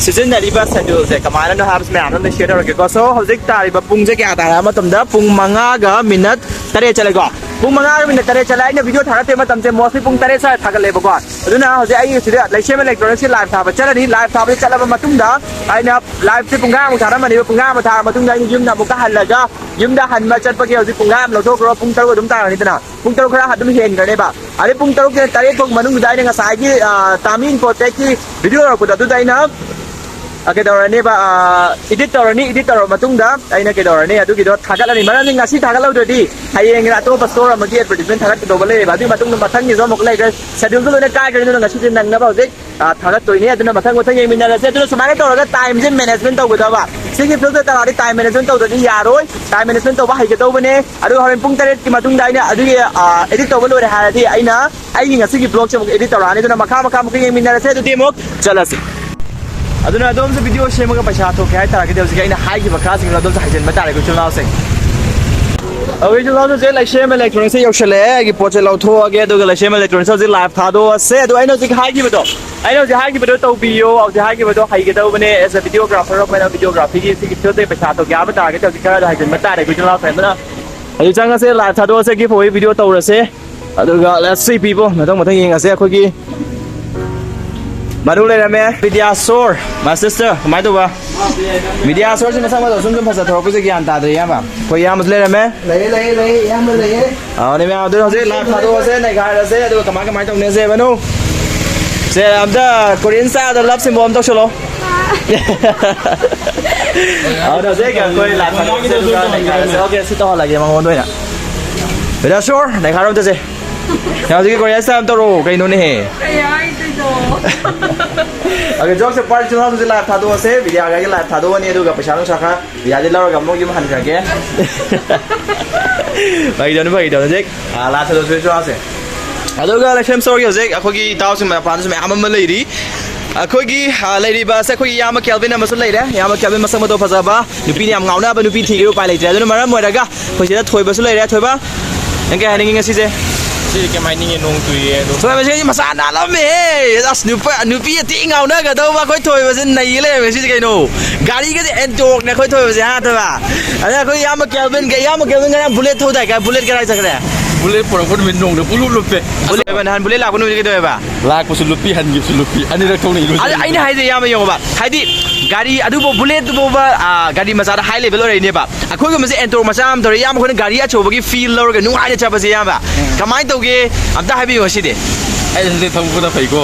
ꯁꯤꯖꯤꯟꯅꯔꯤꯕ ꯁꯦꯗ꯭ꯌꯨꯜꯁꯦ ꯀꯃꯥꯏꯅꯅꯣ ꯍꯥꯏꯕꯁꯤ ꯃꯌꯥꯝ ꯑꯃ ꯁꯤꯌꯔ ꯇꯧꯔꯒꯦꯀꯣ꯫ ꯁꯣ, ꯍꯧꯖꯤꯛ ꯇꯥꯔꯤꯕ ꯄꯨꯡꯁꯦ ꯀꯌꯥ ꯇꯥꯔꯦ ꯍꯥꯏꯕ ꯃꯇꯝꯗ ꯄꯨꯡ ꯃꯉꯥꯒ ꯃꯤꯅꯠ ꯇꯔꯦꯠ ꯆꯠꯂꯦꯀꯣ꯫ ꯄꯨꯡ ꯃꯉꯥꯒ ꯃꯤꯅꯠ ꯇꯔꯦꯠ ꯆꯠꯂꯦ꯫ ꯑꯩꯅ ꯚꯤꯗꯤꯑꯣ ꯊꯥꯒꯠꯇꯦ ꯃꯇꯝꯁꯦ ꯃꯣꯁꯂꯤ ꯄꯨꯡ ꯇꯔꯦꯠ ꯁ꯭ꯋꯥꯏꯗ ꯊꯥꯒꯠꯂꯦꯕꯀꯣ꯫ ꯑꯗꯨꯅ ꯍꯧꯖꯤꯛ ꯑꯩ ꯁꯤꯗ ꯂꯩꯁꯦꯝꯕ ꯏꯂꯦꯛꯇ꯭ꯔꯣꯅꯤꯛꯁꯀꯤ ꯂꯥꯏꯐ ꯊꯥꯕ ꯆꯠꯂꯅꯤ꯫ ꯂꯥꯏꯐ ꯊꯥꯕꯁꯤ ꯆꯠꯂꯕ ꯃꯇꯨꯡꯗ ꯑꯩꯅ ꯂꯥꯏꯐꯁꯦ ꯄꯨꯡꯈꯥꯏꯃꯨꯛ ꯊꯥꯔꯝꯃꯅꯦꯕ꯫ ꯄꯨꯡꯈꯥꯏꯃꯨꯛ ꯊꯥꯔ ꯃꯇꯨꯡꯗ ꯑꯩꯅ ꯌꯨꯝꯗ ꯑꯃꯨꯛꯀ ꯍꯜꯂꯒ ꯌꯨꯝꯗ ꯍꯟꯕ ꯆꯠꯄꯒꯤ ꯍꯧꯖꯤꯛ ꯄꯨꯡꯈꯥꯏ ꯑꯃ ꯂꯧꯊꯣꯛꯈ꯭ꯔꯣ, ꯄꯨꯡ ꯇꯔꯨꯛ ꯑꯗꯨꯝ ꯇꯥꯔꯅꯤꯗꯅ꯫ ꯄꯨꯡ ꯇꯔꯨꯛ ꯈꯔ ꯑꯗꯨꯝ ꯍꯦꯟꯈ꯭ꯔꯅꯦꯕ꯫ ꯑꯗꯩ ꯄꯨꯡ ꯇꯔꯨꯛꯇꯩꯅ ꯇꯔꯦꯠ ꯐꯥꯎ ꯃꯅꯨꯡꯗꯨꯗ ꯑꯩꯅ ꯉꯁꯥꯏꯒꯤ, ꯑ, ꯇꯥꯃꯤꯟ ꯄꯣꯇꯦꯛꯀꯤ ꯚꯤꯗꯤꯑꯣ ꯌꯧꯔꯛꯄꯗꯣ ꯑꯗꯨꯗ ꯑꯩꯅ, ꯑ, ꯀꯩꯗꯧꯔꯅꯦꯕ, ꯑ, ꯏꯗꯤꯠ ꯇꯧꯔꯅꯤ꯫ ꯏꯗꯤꯠ ꯇꯧꯔꯕ ꯃꯇꯨꯡꯗ ꯑꯩꯅ ꯀꯩꯗꯧꯔꯅꯤ, ꯑꯗꯨꯒꯤꯗꯣ ꯊꯥꯒꯠꯂꯅꯤ꯫ ꯃꯔꯝꯗꯤ ꯉꯁꯤ ꯊꯥꯒꯠꯍꯧꯗ꯭ꯔꯗꯤ ꯍꯌꯦꯡ ꯑꯇꯣꯞꯄ ꯁ꯭ꯇꯣꯔ ꯑꯃꯒꯤ ꯑꯦꯗꯚꯔꯇꯤꯁꯃꯦꯟ ꯊꯥꯒꯠꯀꯗꯧꯕ ꯂꯩꯌꯦꯕ꯫ ꯑꯗꯨꯒꯤ ꯃꯇꯨꯡꯗ ꯃꯊꯪꯒꯤꯁꯨ ꯑꯃꯨꯛ ꯂꯩꯈ꯭ꯔꯦ꯫ ꯁꯦꯗ꯭ꯌꯨꯜꯗꯣ ꯂꯣꯏꯅ ꯀꯥꯏꯈ꯭ꯔꯅꯤ꯫ ꯑꯗꯨꯅ ꯉꯁꯤꯁꯦ ꯅꯪꯅꯕ ꯍꯧꯖꯤꯛ ꯑ, ꯊꯥꯒꯠꯇꯣꯏꯅꯦ꯫ ꯑꯗꯨꯅ ꯃꯊꯪ ꯃꯊꯪ ꯌꯦꯡꯃꯤꯟꯅꯔꯁꯦ꯫ ꯑꯗꯨꯅ ꯁꯨꯃꯥꯏꯅ ꯇꯧꯔꯒ ꯇꯥꯏꯝꯁꯦ ꯃꯦꯅꯦꯖꯃꯦꯟ ꯇꯧꯒꯗꯕ꯫ ꯁꯤꯒꯤ ꯐꯤꯜꯗ ꯇꯧꯔꯛꯑꯗꯤ ꯇꯥꯏꯝ ꯃꯦꯅꯦꯖꯃꯦꯟ ꯇꯧꯗ꯭ꯔꯗꯤ ꯌꯥꯔꯣꯏ꯫ ꯇꯥꯏꯝ ꯃꯦꯅꯦꯖꯃꯦꯟ ꯇꯧꯕ ꯍꯩꯒꯗꯧꯕꯅꯦ꯫ ꯑꯗꯨꯒ ꯍꯣꯔꯦꯟ ꯄꯨꯡ ꯇꯔꯦꯠꯀꯤ ꯃꯇꯨꯡꯗ ꯑꯩꯅ ꯑꯗꯨꯒꯤ, ꯑ, ꯑꯦꯗꯤꯠ ꯇꯧꯕ ꯂꯣꯏꯔꯦ ꯍꯥꯏꯔꯗꯤ ꯑꯩꯅ ꯑꯩꯒꯤ ꯉꯁꯤꯒꯤ ꯕ꯭ꯂꯣꯒꯁꯦ ꯑꯃꯨꯛ ꯑꯦꯗꯤꯠ ꯇꯧꯔꯛꯑꯅꯤ꯫ ꯑꯗꯨꯅ ꯃꯈꯥ ꯃꯈꯥ ꯑꯃꯨꯛꯀ ꯌꯦꯡꯃꯤꯟꯅꯔꯁꯦ꯫ ꯑꯗꯨꯗꯤ ꯑꯃꯨꯛ ꯆꯠꯂꯁꯤ꯫ ꯑꯗꯨꯅ ꯑꯗꯣꯝꯁꯨ ꯚꯤꯗꯤꯑꯣ ꯁꯦꯝꯃꯒ ꯄꯩꯁꯥ ꯊꯣꯛꯀꯦ ꯍꯥꯏ ꯇꯥꯔꯒꯗꯤ ꯍꯧꯖꯤꯛ ꯑꯩꯅ ꯍꯥꯏꯈꯤꯕ ꯈꯔꯁꯤꯡꯗꯣ ꯑꯗꯣꯝꯁꯨ ꯍꯩꯖꯤꯟꯕ ꯇꯥꯔꯦꯀꯣ ꯏꯆꯤꯜ ꯏꯅꯥꯎꯁꯤꯡ꯫ ꯑꯩꯈꯣꯏ ꯏꯆꯤꯜ ꯏꯅꯥꯎꯁꯦ ꯂꯩꯁꯦꯝ ꯏꯂꯦꯛꯇ꯭ꯔꯣꯅꯤꯛꯁꯇ ꯌꯧꯁꯜꯂꯛꯑꯦ꯫ ꯑꯩꯒꯤ ꯄꯣꯠꯁꯦ ꯂꯧꯊꯣꯛꯑꯒꯦ, ꯑꯗꯨꯒ ꯂꯩꯁꯦꯝ ꯏꯂꯦꯛꯇ꯭ꯔꯣꯅꯤꯛꯁꯇ ꯍꯧꯖꯤꯛ ꯂꯥꯏꯐ ꯊꯥꯗꯣꯛꯑꯁꯦ꯫ ꯑꯗꯣ ꯑꯩꯅ ꯍꯧꯖꯤꯛ ꯍꯥꯏꯈꯤꯕꯗꯣ, ꯑꯩꯅ ꯍꯧꯖꯤꯛ ꯍꯥꯏꯈꯤꯕꯗꯣ ꯇꯧꯕꯤꯌꯣ꯫ ꯍꯧꯖꯤꯛ ꯍꯥꯏꯈꯤꯕꯗꯣ ꯍꯩꯒꯗꯧꯕꯅꯦ꯫ As a videographer ꯑꯩꯈꯣꯏꯅ videographyꯒꯤ ꯁꯤꯒꯤ fieldꯇꯩ ꯄꯩꯁꯥ ꯊꯣꯛꯀꯦ ꯍꯥꯏꯕ ꯇꯥꯔꯒꯗꯤ ꯍꯧꯖꯤꯛ ꯈꯔ ꯍꯩꯖꯤꯟꯕ ꯇꯥꯔꯦ ꯑꯩꯈꯣꯏ ꯏꯆꯤꯜ ꯏꯅꯥꯎꯁꯦ꯫ ꯑꯗꯨꯅ ꯍꯧꯖꯤꯛ ꯆꯪꯉꯁꯦ, ꯂꯥꯏꯐ ꯊꯥꯗꯣꯛꯑꯁꯦ, ꯒꯤꯐ ꯑꯋꯦ ꯚꯤꯗꯤꯑꯣ ꯇꯧꯔꯁꯦ꯫ ꯑꯗꯨꯒ let's see people, ꯃꯊꯪ ꯃꯊꯪ ꯌꯦꯡꯉꯁꯦ꯫ ꯑꯩꯈꯣꯏꯒꯤ ꯃꯔꯨ ꯂꯩꯔꯝꯃꯦ ꯕꯤꯗ꯭ꯌꯥꯁꯣꯔ, my sister, ꯀꯃꯥꯏꯅ ꯇꯧꯕ? ꯕꯤꯗ꯭ꯌꯥꯁꯣꯔꯁꯤ ꯃꯁꯛ ꯃꯇꯧ ꯁꯨꯝ ꯁꯨꯝ ꯐꯖ ꯊꯣꯔꯛꯄꯁꯦ ꯒ꯭ꯌꯥꯟ ꯇꯥꯗ꯭ꯔꯦ ꯏꯌꯥꯝꯕ꯫ ꯑꯩꯈꯣꯏ ꯏꯌꯥꯝꯕꯁꯨ ꯂꯩꯔꯝꯃꯦ꯫ ꯂꯩꯌꯦ, ꯂꯩꯌꯦ, ꯂꯩꯌꯦ, ꯏꯌꯥꯝꯕ ꯂꯩꯌꯦ꯫ ꯑꯥ, ꯅꯦ ꯃꯌꯥꯝ ꯑꯗꯨꯅ ꯍꯧꯖꯤꯛ ꯂꯥꯏꯐ ꯊꯥꯗꯣꯛꯑꯁꯦ, ꯅꯩꯈꯥꯏꯔꯁꯦ, ꯑꯗꯨꯒ ꯀꯃꯥꯏ ꯀꯃꯥꯏꯅ ꯇꯧꯅꯦꯁꯦ ꯕꯅꯨ꯫ ꯁꯦ, ꯑꯝꯇ Korean style ꯗ love symbol ꯑꯃ ꯇꯧꯁꯜꯂꯣ꯫ ꯑꯗꯨꯅ ꯍꯧꯖꯤꯛ ꯑꯩꯈꯣꯏ live ꯊꯥꯗꯣꯛꯄꯁꯦ ꯑꯗꯨꯒ ꯅꯩꯈꯥꯏꯔꯁꯦ꯫ Okay, ꯁꯤ ꯇꯧꯍꯜꯂꯒꯦ ꯃꯉꯣꯟꯗ ꯑꯣꯏꯅ꯫ ꯕꯤꯗ꯭ꯌꯥꯁꯣꯔ, ꯅꯩꯈꯥꯏꯔꯣ ꯑꯝꯇꯁꯦ꯫ ꯌꯥ, ꯍꯧꯖꯤꯛꯀꯤ Korean style ꯑꯃ ꯇꯧꯔꯣ, ꯀꯩꯅꯣꯅꯦꯍꯦ? ꯀꯩ ꯍꯥꯏꯗꯣꯏꯅꯣ? Okay, ꯖꯣꯛꯁꯦ ꯄꯥꯔꯠ ꯏꯆꯤꯜ ꯏꯅꯥꯎꯁꯤꯡꯁꯦ live ꯊꯥꯗꯣꯛꯑꯁꯦ, ꯕꯤꯗ꯭ꯌꯥꯒꯤ live ꯊꯥꯗꯣꯛꯑꯅꯤ, ꯑꯗꯨꯒ ꯄꯩꯁꯥ ꯅꯨꯡꯁꯥ ꯈꯔ ꯕꯤꯗ꯭ꯌꯥꯗꯤ ꯂꯧꯔꯒ ꯑꯃꯨꯛ ꯌꯨꯝ ꯍꯟꯈ꯭ꯔꯒꯦ꯫ ꯐꯥꯒꯤ ꯇꯧꯅꯤ, ꯐꯥꯒꯤ ꯇꯧꯅꯤ, ꯍꯧꯖꯤꯛ, ꯑꯥ, live ꯊꯥꯗꯣꯛꯑꯁꯦ ꯏꯆꯤꯜ ꯏꯅꯥꯎꯁꯦ꯫ ꯑꯗꯨꯒ ꯂꯩꯁꯦꯝ ꯁ꯭ꯇꯣꯔꯒꯤ ꯍꯧꯖꯤꯛ ꯑꯩꯈꯣꯏꯒꯤ ꯏꯇꯥꯎꯁꯤꯡ ꯃꯄꯥꯟꯗꯁꯨ ꯃꯌꯥꯝ ꯑꯃ ꯂꯩꯔꯤ꯫ ꯑꯩꯈꯣꯏꯒꯤ, ꯑ, ꯂꯩꯔꯤꯕ ꯑꯁꯦ ꯑꯩꯈꯣꯏꯒꯤ ꯏꯌꯥꯝꯕ ꯀꯦꯜꯚꯤꯟ ꯑꯃꯁꯨ ꯂꯩꯔꯦ꯫ ꯏꯌꯥꯝꯕ ꯀꯦꯜꯚꯤꯟ ꯃꯁꯛ ꯃꯇꯧ ꯐꯖꯕ, ꯅꯨꯄꯤꯅ ꯌꯥꯝ ꯉꯥꯎꯅꯕ, ꯅꯨꯄꯤ ꯊꯤꯒꯦ ꯎꯄꯥꯏ ꯂꯩꯇ꯭ꯔꯦ꯫ ꯑꯗꯨꯅ ꯃꯔꯝ ꯑꯣꯏꯔꯒ ꯑꯩꯈꯣꯏ ꯁꯤꯗ ꯊꯣꯏꯕꯁꯨ ꯂꯩꯔꯦ꯫ ꯊꯣꯏꯕ, ꯅꯪ ꯀꯩ ꯍꯥꯏꯅꯤꯡꯉꯤ ꯉꯁꯤꯁꯦ? ꯁꯤ ꯀꯩꯝ ꯍꯥꯏꯅꯤꯡꯉꯤ, ꯅꯣꯡ ꯆꯨꯏꯌꯦ ꯑꯗꯣ꯫ ꯊꯣꯏꯕꯁꯦ ꯉꯁꯤ ꯃꯁꯥ ꯅꯥꯜꯂꯝꯃꯦꯍꯦ꯫ ꯑꯁ, ꯅꯨꯄꯥ, ꯅꯨꯄꯤ ꯑꯇꯤ ꯉꯥꯎꯅꯒꯗꯧꯕ ꯑꯩꯈꯣꯏ ꯊꯣꯏꯕꯁꯦ ꯅꯩ ꯂꯩꯔꯝꯃꯦ ꯉꯁꯤꯗꯤ ꯀꯩꯅꯣ꯫ ꯒꯥꯔꯤꯒꯁꯦ ꯑꯦꯟꯇꯣꯛꯅꯦ ꯑꯩꯈꯣꯏ ꯊꯣꯏꯕꯁꯦ, ꯍꯥ, ꯊꯣꯏꯕ? ꯑꯗ ꯑꯩꯈꯣꯏ ꯏꯌꯥꯝꯕ ꯀꯦꯜꯚꯤꯟꯒ, ꯏꯌꯥꯝꯕ ꯀꯦꯜꯚꯤꯟ ꯉꯔꯥꯡ ꯕꯨꯂꯦꯠ ꯊꯧꯗꯥꯏ? ꯀꯥꯏ, ꯕꯨꯂꯦꯠ ꯀꯗꯥꯏ ꯆꯠꯈ꯭ꯔꯦ? ꯕꯨꯂꯦꯠ ꯄꯨꯔꯛꯄ ꯅꯨꯃꯤꯠ ꯅꯣꯡꯗ ꯄꯨꯡꯂꯨꯞ ꯂꯨꯞꯄꯦ꯫ ꯕꯨꯂꯦꯠ, ꯅꯍꯥꯟ ꯕꯨꯂꯦꯠ ꯂꯥꯛꯄ ꯅꯨꯃꯤꯠꯇꯤ ꯀꯩꯗꯧꯋꯦꯕ? ꯂꯥꯛꯄꯁꯨ ꯂꯨꯞꯄꯤ, ꯍꯟꯈꯤꯕꯁꯨ ꯂꯨꯞꯄꯤ, ꯑꯅꯤꯔꯛ ꯊꯧꯅ ꯏꯔꯨꯖꯩ꯫ ꯑꯗ ꯑꯩꯅ ꯍꯥꯏꯁꯦ, ꯏꯌꯥꯝꯕ, ꯌꯦꯡꯉꯣꯕ, ꯍꯥꯏꯗꯤ ꯒꯥꯔꯤ ꯑꯗꯨꯕꯨ, ꯕꯨꯂꯦꯠꯇꯨ ꯐꯥꯎꯕ, ꯑ, ꯒꯥꯔꯤ ꯃꯆꯥꯗ high level ꯑꯣꯏꯔꯛꯏꯅꯦꯕ꯫ ꯑꯩꯈꯣꯏꯒꯨꯝꯕꯁꯦ ꯑꯦꯟꯇꯣꯛ ꯃꯆꯥ ꯑꯃ ꯊꯧꯔꯦ, ꯏꯌꯥꯝꯕ ꯑꯩꯈꯣꯏꯅ ꯒꯥꯔꯤ ꯑꯆꯧꯕꯒꯤ feel ꯂꯧꯔꯒ ꯅꯨꯡꯉꯥꯏꯅ ꯆꯠꯄꯁꯦ, ꯏꯌꯥꯝꯕ, ꯀꯃꯥꯏꯅ ꯇꯧꯒꯦ? ꯑꯝꯇ ꯍꯥꯏꯕꯤꯌꯨ ꯉꯁꯤꯗꯤ꯫ ꯑꯩ ꯍꯧꯖꯤꯛ ꯊꯧꯕꯅ ꯐꯩꯀꯣ꯫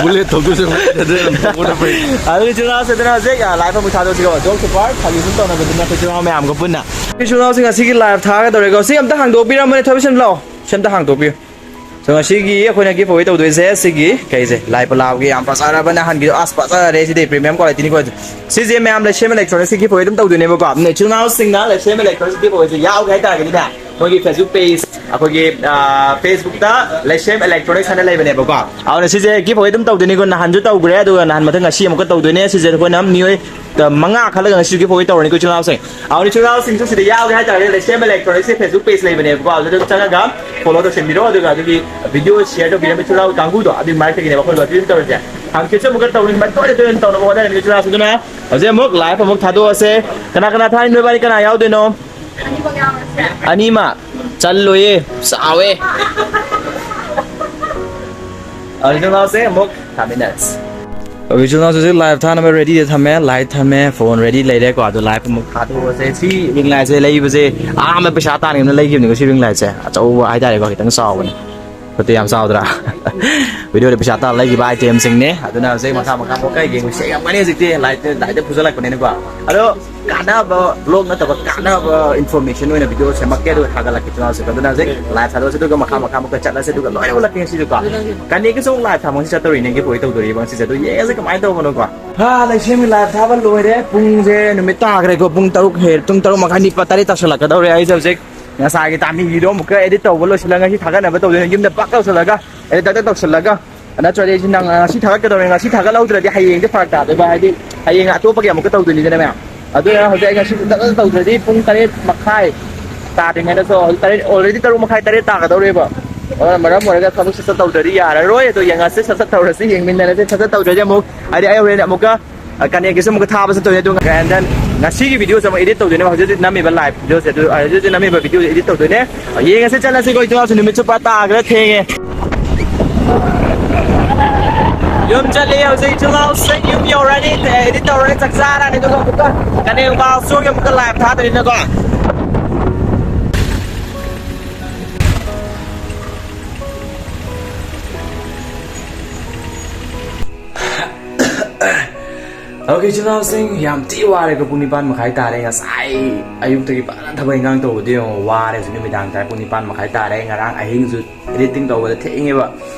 ꯕꯨꯂꯦꯠ ꯊꯧꯗꯣꯏꯁꯦ ꯍꯧꯖꯤꯛ ꯊꯧꯕꯅ ꯐꯩ꯫ ꯑꯗꯨꯗꯤ ꯏꯆꯤꯜ ꯏꯅꯥꯎꯁꯦ, ꯑꯗꯨꯅ ꯍꯧꯖꯤꯛ, ꯑ, live ꯑꯃꯨꯛ ꯊꯥꯗꯣꯛꯁꯤꯀꯣ꯫ ꯖꯣꯛ ꯁꯨꯄꯔ ꯐꯥꯒꯤ ꯁꯨꯝ ꯇꯧꯅꯕꯗꯨꯅ ꯑꯩꯈꯣꯏ ꯏꯆꯤꯜ ꯏꯅꯥꯎ ꯃꯌꯥꯝꯒ ꯄꯨꯟꯅ꯫ ꯏꯆꯤꯜ ꯏꯅꯥꯎꯁꯤꯡ ꯉꯁꯤꯒꯤ live ꯊꯥꯒꯗꯧꯔꯦꯀꯣ꯫ ꯁꯤ ꯑꯝꯇ ꯍꯥꯡꯗꯣꯛꯄꯤꯔꯝꯃꯣꯅꯦ, ꯊꯣꯏꯕꯤꯁꯟ ꯂꯥꯛꯑꯣ꯫ ꯁꯤ ꯑꯝꯇ ꯍꯥꯡꯗꯣꯛꯄꯤꯌꯨ꯫ So, ꯉꯁꯤꯒꯤ ꯑꯩꯈꯣꯏꯅ giveaway ꯇꯧꯗꯣꯏꯁꯦ ꯁꯤꯒꯤ ꯀꯩꯁꯦ, ꯂꯥꯏ ꯄꯂꯥꯎꯒꯤ ꯌꯥꯝ ꯐꯖꯔꯕ ꯅꯍꯥꯟꯒꯤꯗꯣ, ꯑꯁ, ꯐꯖꯔꯦ ꯁꯤꯗꯤ, premium quality ꯅꯤꯀꯣ꯫ ꯁꯤꯁꯦ ꯃꯌꯥꯝ ꯂꯩꯁꯦꯝ electronics ꯀꯤ giveaway ꯑꯗꯨꯝ ꯇꯧꯗꯣꯏꯅꯦꯕꯀꯣ꯫ ꯑꯗꯨꯅ ꯏꯆꯤꯜ ꯏꯅꯥꯎꯁꯤꯡꯅ ꯂꯩꯁꯦꯝ electronics ꯀꯤ giveaway ꯁꯦ ꯌꯥꯎꯒꯦ ꯍꯥꯏꯇꯥꯔꯒꯗꯤꯅꯦ, ꯃꯣꯏꯒꯤ Facebook page, ꯑꯩꯈꯣꯏꯒꯤ, ꯑꯥ, Facebook ꯇ ꯂꯩꯁꯦꯝ electronics ꯍꯥꯏꯅ ꯂꯩꯕꯅꯦꯕꯀꯣ꯫ ꯑꯗꯨꯅ ꯁꯤꯁꯦ giveaway ꯑꯗꯨꯝ ꯇꯧꯗꯣꯏꯅꯤꯀꯣ, ꯅꯍꯥꯟꯁꯨ ꯇꯧꯈ꯭ꯔꯦ, ꯑꯗꯨꯒ ꯅꯍꯥꯟ ꯃꯊꯪ ꯉꯁꯤ ꯑꯃꯨꯛꯀ ꯇꯧꯗꯣꯏꯅꯦ꯫ ꯁꯤꯁꯦ ꯑꯩꯈꯣꯏꯅ ꯃꯤꯑꯣꯏ ꯃꯉꯥ ꯈꯜꯂꯒ ꯉꯁꯤꯒꯤ giveaway ꯇꯧꯔꯅꯤꯀꯣ, ꯏꯆꯤꯜ ꯏꯅꯥꯎꯁꯤꯡ꯫ ꯑꯗꯨꯅ ꯏꯆꯤꯜ ꯏꯅꯥꯎꯁꯤꯡꯁꯨ ꯁꯤꯗ ꯌꯥꯎꯒꯦ ꯍꯥꯏꯇꯥꯔꯒꯗꯤ, ꯂꯩꯁꯦꯝ electronics ꯀꯤ Facebook page ꯂꯩꯕꯅꯦꯕꯀꯣ, ꯑꯗꯨꯗ ꯑꯗꯨꯝ ꯆꯪꯉꯒ follow ꯇꯧꯁꯟꯕꯤꯔꯣ, ꯑꯗꯨꯒ ꯑꯗꯨꯒꯤ video share ꯇꯧꯕꯤꯔꯝꯕ ꯏꯆꯤꯜ ꯏꯅꯥꯎ ꯀꯥꯡꯕꯨꯗꯣ ꯑꯗꯨꯒꯤ ꯃꯔꯛꯇꯒꯤꯅꯦꯕ ꯑꯩꯈꯣꯏ lottery ꯑꯗꯨꯝ ꯇꯧꯔꯤꯁꯦ꯫ ꯍꯪꯆꯤꯠꯁꯨ ꯑꯃꯨꯛꯀ ꯇꯧꯅꯤ, ꯃꯇꯣꯏ ꯇꯣꯏꯅ ꯇꯧꯅꯕ ꯍꯣꯠꯅꯔꯅꯤ ꯏꯆꯤꯜ ꯏꯅꯥꯎꯁꯤꯡ꯫ ꯑꯗꯨꯅ ꯍꯧꯖꯤꯛ ꯑꯃꯨꯛ live ꯑꯃꯨꯛ ꯊꯥꯗꯣꯛꯑꯁꯦ꯫ ꯀꯅꯥ ꯀꯅꯥ ꯊꯥꯏ? ꯅꯣꯏꯕꯥꯅꯤ ꯀꯅꯥ ꯌꯥꯎꯗꯣꯏꯅꯣ? ꯑꯅꯤꯃꯛ ꯌꯥꯎꯔꯁꯦ꯫ ꯑꯅꯤꯃꯛ? ꯆꯜꯂꯣꯏꯌꯦ, ꯆꯥꯎꯋꯦ꯫ ꯑꯗꯨꯗꯤ ꯏꯆꯤꯜ ꯏꯅꯥꯎꯁꯦ ꯑꯃꯨꯛ ꯊꯥꯃꯤꯟꯅꯔꯁꯤ꯫ ꯑꯣ, ꯏꯆꯤꯜ ꯏꯅꯥꯎꯁꯦ ꯍꯧꯖꯤꯛ live ꯊꯥꯅꯕ ready ꯗ ꯊꯝꯃꯦ, light ꯊꯝꯃꯦ, phone ready ꯂꯩꯔꯦꯀꯣ꯫ ꯑꯗꯣ live ꯑꯃꯨꯛ ꯊꯥꯗꯣꯛꯑꯁꯦ꯫ ꯁꯤ ring light ꯁꯦ ꯂꯩꯕꯁꯦ ꯑꯍꯥꯟꯕ ꯄꯩꯁꯥ ꯇꯥꯟꯈꯤꯕꯅ ꯂꯩꯈꯤꯕꯅꯤꯀꯣ꯫ ꯁꯤ ring light ꯁꯦ ꯑꯆꯧꯕ ꯍꯥꯏꯇꯥꯔꯦꯀꯣ, ꯈꯤꯇꯪ ꯆꯥꯎꯕꯅꯤ꯫ ꯐꯠꯇꯦ, ꯌꯥꯝ ꯆꯥꯎꯗ꯭ꯔꯥ? ꯚꯤꯗꯤꯑꯣꯗ ꯄꯩꯁꯥ ꯇꯥꯜꯂ ꯂꯩꯈꯤꯕ ꯏꯇꯦꯝꯁꯤꯡꯅꯦ꯫ ꯑꯗꯨꯅ ꯍꯧꯖꯤꯛ ꯃꯈꯥ ꯃꯈꯥ ꯑꯃꯨꯛꯀ ꯌꯦꯡꯉꯨꯁꯦ꯫ ꯌꯥꯝ ꯀꯥꯟꯅꯩ ꯍꯧꯖꯤꯛꯇꯤ ꯂꯥꯏꯠ, ꯂꯥꯏꯠꯇ ꯐꯨꯖꯜꯂꯛꯄꯅꯤꯅꯀꯣ꯫ ꯑꯗꯣ ꯀꯥꯟꯅꯕ ꯕ꯭ꯂꯣꯛ ꯅꯠꯇꯕ ꯀꯥꯟꯅꯕ ꯏꯟꯐꯣꯔꯃꯦꯁꯟ ꯑꯣꯏꯅ ꯚꯤꯗꯤꯑꯣ ꯁꯦꯝꯃꯛꯀꯦ, ꯑꯗꯨꯒ ꯊꯥꯒꯠꯂꯛꯀꯦ ꯆꯦꯅꯦꯜꯁꯤꯗ꯫ ꯑꯗꯨꯅ ꯍꯧꯖꯤꯛ ꯂꯥꯏꯚ ꯊꯥꯗꯣꯛꯑꯁꯤ, ꯑꯗꯨꯒ ꯃꯈꯥ ꯃꯈꯥ ꯑꯃꯨꯛꯀ ꯆꯠꯂꯁꯤ, ꯑꯗꯨꯒ ꯂꯣꯏꯅ ꯎꯠꯂꯛꯀꯦ ꯉꯁꯤꯗꯤꯀꯣ꯫ ꯀꯅꯦꯒꯤꯁꯨ ꯑꯃꯨꯛ ꯂꯥꯏꯚ ꯊꯥꯕ ꯉꯁꯤ ꯆꯠꯇꯧꯔꯤꯅꯦ, ꯒꯤꯐ ꯑꯣꯏ ꯇꯧꯗꯣꯔꯤꯕ ꯉꯁꯤꯁꯦ꯫ ꯑꯗꯨ ꯌꯦꯡꯉꯁꯤ ꯀꯃꯥꯏꯅ ꯇꯧꯕꯅꯣꯀꯣ꯫ ꯍꯥ, ꯂꯩꯁꯦꯝꯒꯤ ꯂꯥꯏꯚ ꯊꯥꯕ ꯂꯣꯏꯔꯦ꯫ ꯄꯨꯡꯁꯦ ꯅꯨꯃꯤꯠ ꯇꯥꯈ꯭ꯔꯦꯀꯣ꯫ ꯄꯨꯡ ꯇꯔꯨꯛ ꯍꯦ-, ꯄꯨꯡ ꯇꯔꯨꯛ ꯃꯈꯥꯏ, ꯅꯤꯄꯥꯜ, ꯇꯔꯦꯠ ꯇꯥꯁꯜꯂꯛꯀꯗꯧꯔꯦ꯫ ꯑꯩꯁꯦ ꯍꯧꯖꯤꯛ ꯉꯁꯥꯏꯒꯤ ꯇꯥꯃꯤꯒꯤꯗꯣ ꯑꯃꯨꯛꯀ ꯑꯦꯗꯤꯠ ꯇꯧꯕ ꯂꯣꯏꯁꯤꯜꯂꯒ ꯉꯁꯤ ꯊꯥꯒꯠꯅꯕ ꯇꯧꯗꯣꯏꯅꯦ꯫ ꯌꯨꯝꯗ ꯄꯥꯛ ꯇꯧꯁꯤꯜꯂꯒ, ꯑꯦꯗꯤꯠ ꯇꯛ ꯇꯛ ꯇꯧꯁꯤꯜꯂꯒ꯫ ꯅꯠꯇ꯭ꯔꯗꯤ ꯑꯩꯁꯤ ꯅꯪ ꯉꯁꯤ ꯊꯥꯒꯠꯀꯗꯧꯅꯦ꯫ ꯉꯁꯤ ꯊꯥꯒꯠꯍꯧꯗ꯭ꯔꯗꯤ ꯍꯌꯦꯡꯗꯤ ꯐꯔꯛ ꯇꯥꯗꯣꯏꯕ, ꯍꯥꯏꯗꯤ ꯍꯌꯦꯡ ꯑꯇꯣꯞꯄꯒꯤ ꯑꯃꯨꯛꯀ ꯇꯧꯗꯣꯏꯅꯤꯗꯅ ꯃꯌꯥꯝ꯫ ꯑꯗꯨꯅ ꯍꯧꯖꯤꯛ ꯑꯩ ꯉꯁꯤ ꯇꯛ ꯇꯛ ꯇꯧꯗ꯭ꯔꯗꯤ ꯄꯨꯡ ꯇꯔꯦꯠ ꯃꯈꯥꯏ ꯇꯥꯗ꯭ꯔꯤꯉꯩꯗꯁꯨ, ꯍꯧꯖꯤꯛ ꯇꯔꯦꯠ, already ꯇꯔꯨꯛ ꯃꯈꯥꯏ, ꯇꯔꯦꯠ ꯇꯥꯒꯗꯧꯔꯦꯕ꯫ ꯑꯗꯨꯅ ꯃꯔꯝ ꯑꯣꯏꯔꯒ ꯊꯕꯛ ꯁꯠ ꯁꯠ ꯇꯧꯗ꯭ꯔꯗꯤ ꯌꯥꯔꯔꯣꯏ꯫ ꯑꯗꯣ ꯌꯦꯡꯉꯁꯤ, ꯁꯠ ꯁꯠ ꯇꯧꯔꯁꯤ, ꯌꯦꯡꯃꯤꯟꯅꯔꯁꯤ꯫ ꯁꯠ ꯁꯠ ꯇꯧꯗ꯭ꯔꯗꯤ ꯑꯃꯨꯛ, ꯍꯥꯏꯗꯤ ꯑꯩ ꯍꯣꯔꯦꯟ ꯑꯃꯨꯛꯀ ꯀꯅꯦꯛꯀꯤꯁꯨ ꯑꯃꯨꯛꯀ ꯊꯥꯕ ꯆꯠꯇꯣꯏꯅꯦ꯫ ꯑꯗꯨ, and then ꯉꯁꯤꯒꯤ ꯚꯤꯗꯤꯑꯣꯁꯦ ꯑꯃꯨꯛ ꯑꯦꯗꯤꯠ ꯇꯧꯗꯣꯏꯅꯦꯕ꯫ ꯍꯧꯖꯤꯛ ꯍꯧꯖꯤꯛ ꯅꯝꯃꯤꯕ ꯂꯥꯏꯚ ꯚꯤꯗꯤꯑꯣꯁꯦ, ꯑꯗꯨ ꯍꯧꯖꯤꯛ ꯍꯧꯖꯤꯛ ꯅꯝꯃꯤꯕ ꯚꯤꯗꯤꯑꯣꯁꯦ ꯑꯦꯗꯤꯠ ꯇꯧꯗꯣꯏꯅꯦ꯫ ꯌꯦꯡꯉꯁꯤ, ꯆꯠꯂꯁꯤꯀꯣ꯫ ꯏꯆꯤꯜ ꯏꯅꯥꯎꯁꯨ ꯅꯨꯃꯤꯠꯁꯨ ꯄꯨꯔꯥ ꯇꯥꯈ꯭ꯔꯦ, ꯊꯦꯡꯉꯦ꯫ ꯌꯨꯝ ꯆꯠꯂꯤ ꯍꯧꯖꯤꯛ ꯏꯆꯤꯜ ꯏꯅꯥꯎꯁꯤꯡ꯫ ꯌꯨꯝ ꯌꯧꯔꯅꯤ, ꯑꯦꯗꯤꯠ ꯇꯧꯔꯅꯤ, ꯆꯥꯛ ꯆꯥꯔꯅꯤ, ꯑꯗꯨꯒ ꯑꯃꯨꯛꯀ ꯀꯅꯦꯛ ꯃꯣꯕꯥꯏꯜ ꯁ꯭ꯇꯣꯔꯒꯤ ꯑꯃꯨꯛꯀ ꯂꯥꯏꯚ ꯊꯥꯗꯣꯏꯅꯤꯅꯀꯣ꯫ ꯑꯣꯀꯦ, ꯏꯆꯤꯜ ꯏꯅꯥꯎꯁꯤꯡ, ꯌꯥꯝ ꯊꯤ ꯋꯥꯔꯦꯀꯣ꯫ ꯄꯨꯡ ꯅꯤꯄꯥꯟ ꯃꯈꯥꯏ ꯇꯥꯔꯦ꯫ ꯉꯁꯥꯏ ꯑꯌꯨꯛꯇꯒꯤ ꯐꯖꯅ ꯊꯕꯛ ꯏꯟꯈꯥꯡ ꯇꯧꯕꯗꯤ ꯌꯦꯡꯉꯣ, ꯋꯥꯔꯦ꯫ ꯍꯧꯖꯤꯛ ꯅꯨꯃꯤꯗꯥꯡ ꯇꯥꯔꯦ, ꯄꯨꯡ ꯅꯤꯄꯥꯟ ꯃꯈꯥꯏ ꯇꯥꯔꯦ꯫ ꯉꯔꯥꯡ ꯑꯍꯤꯡꯁꯨ ꯑꯦꯗꯤꯇꯤꯡ ꯇꯧꯕꯗ ꯊꯦꯡꯉꯦꯕ꯫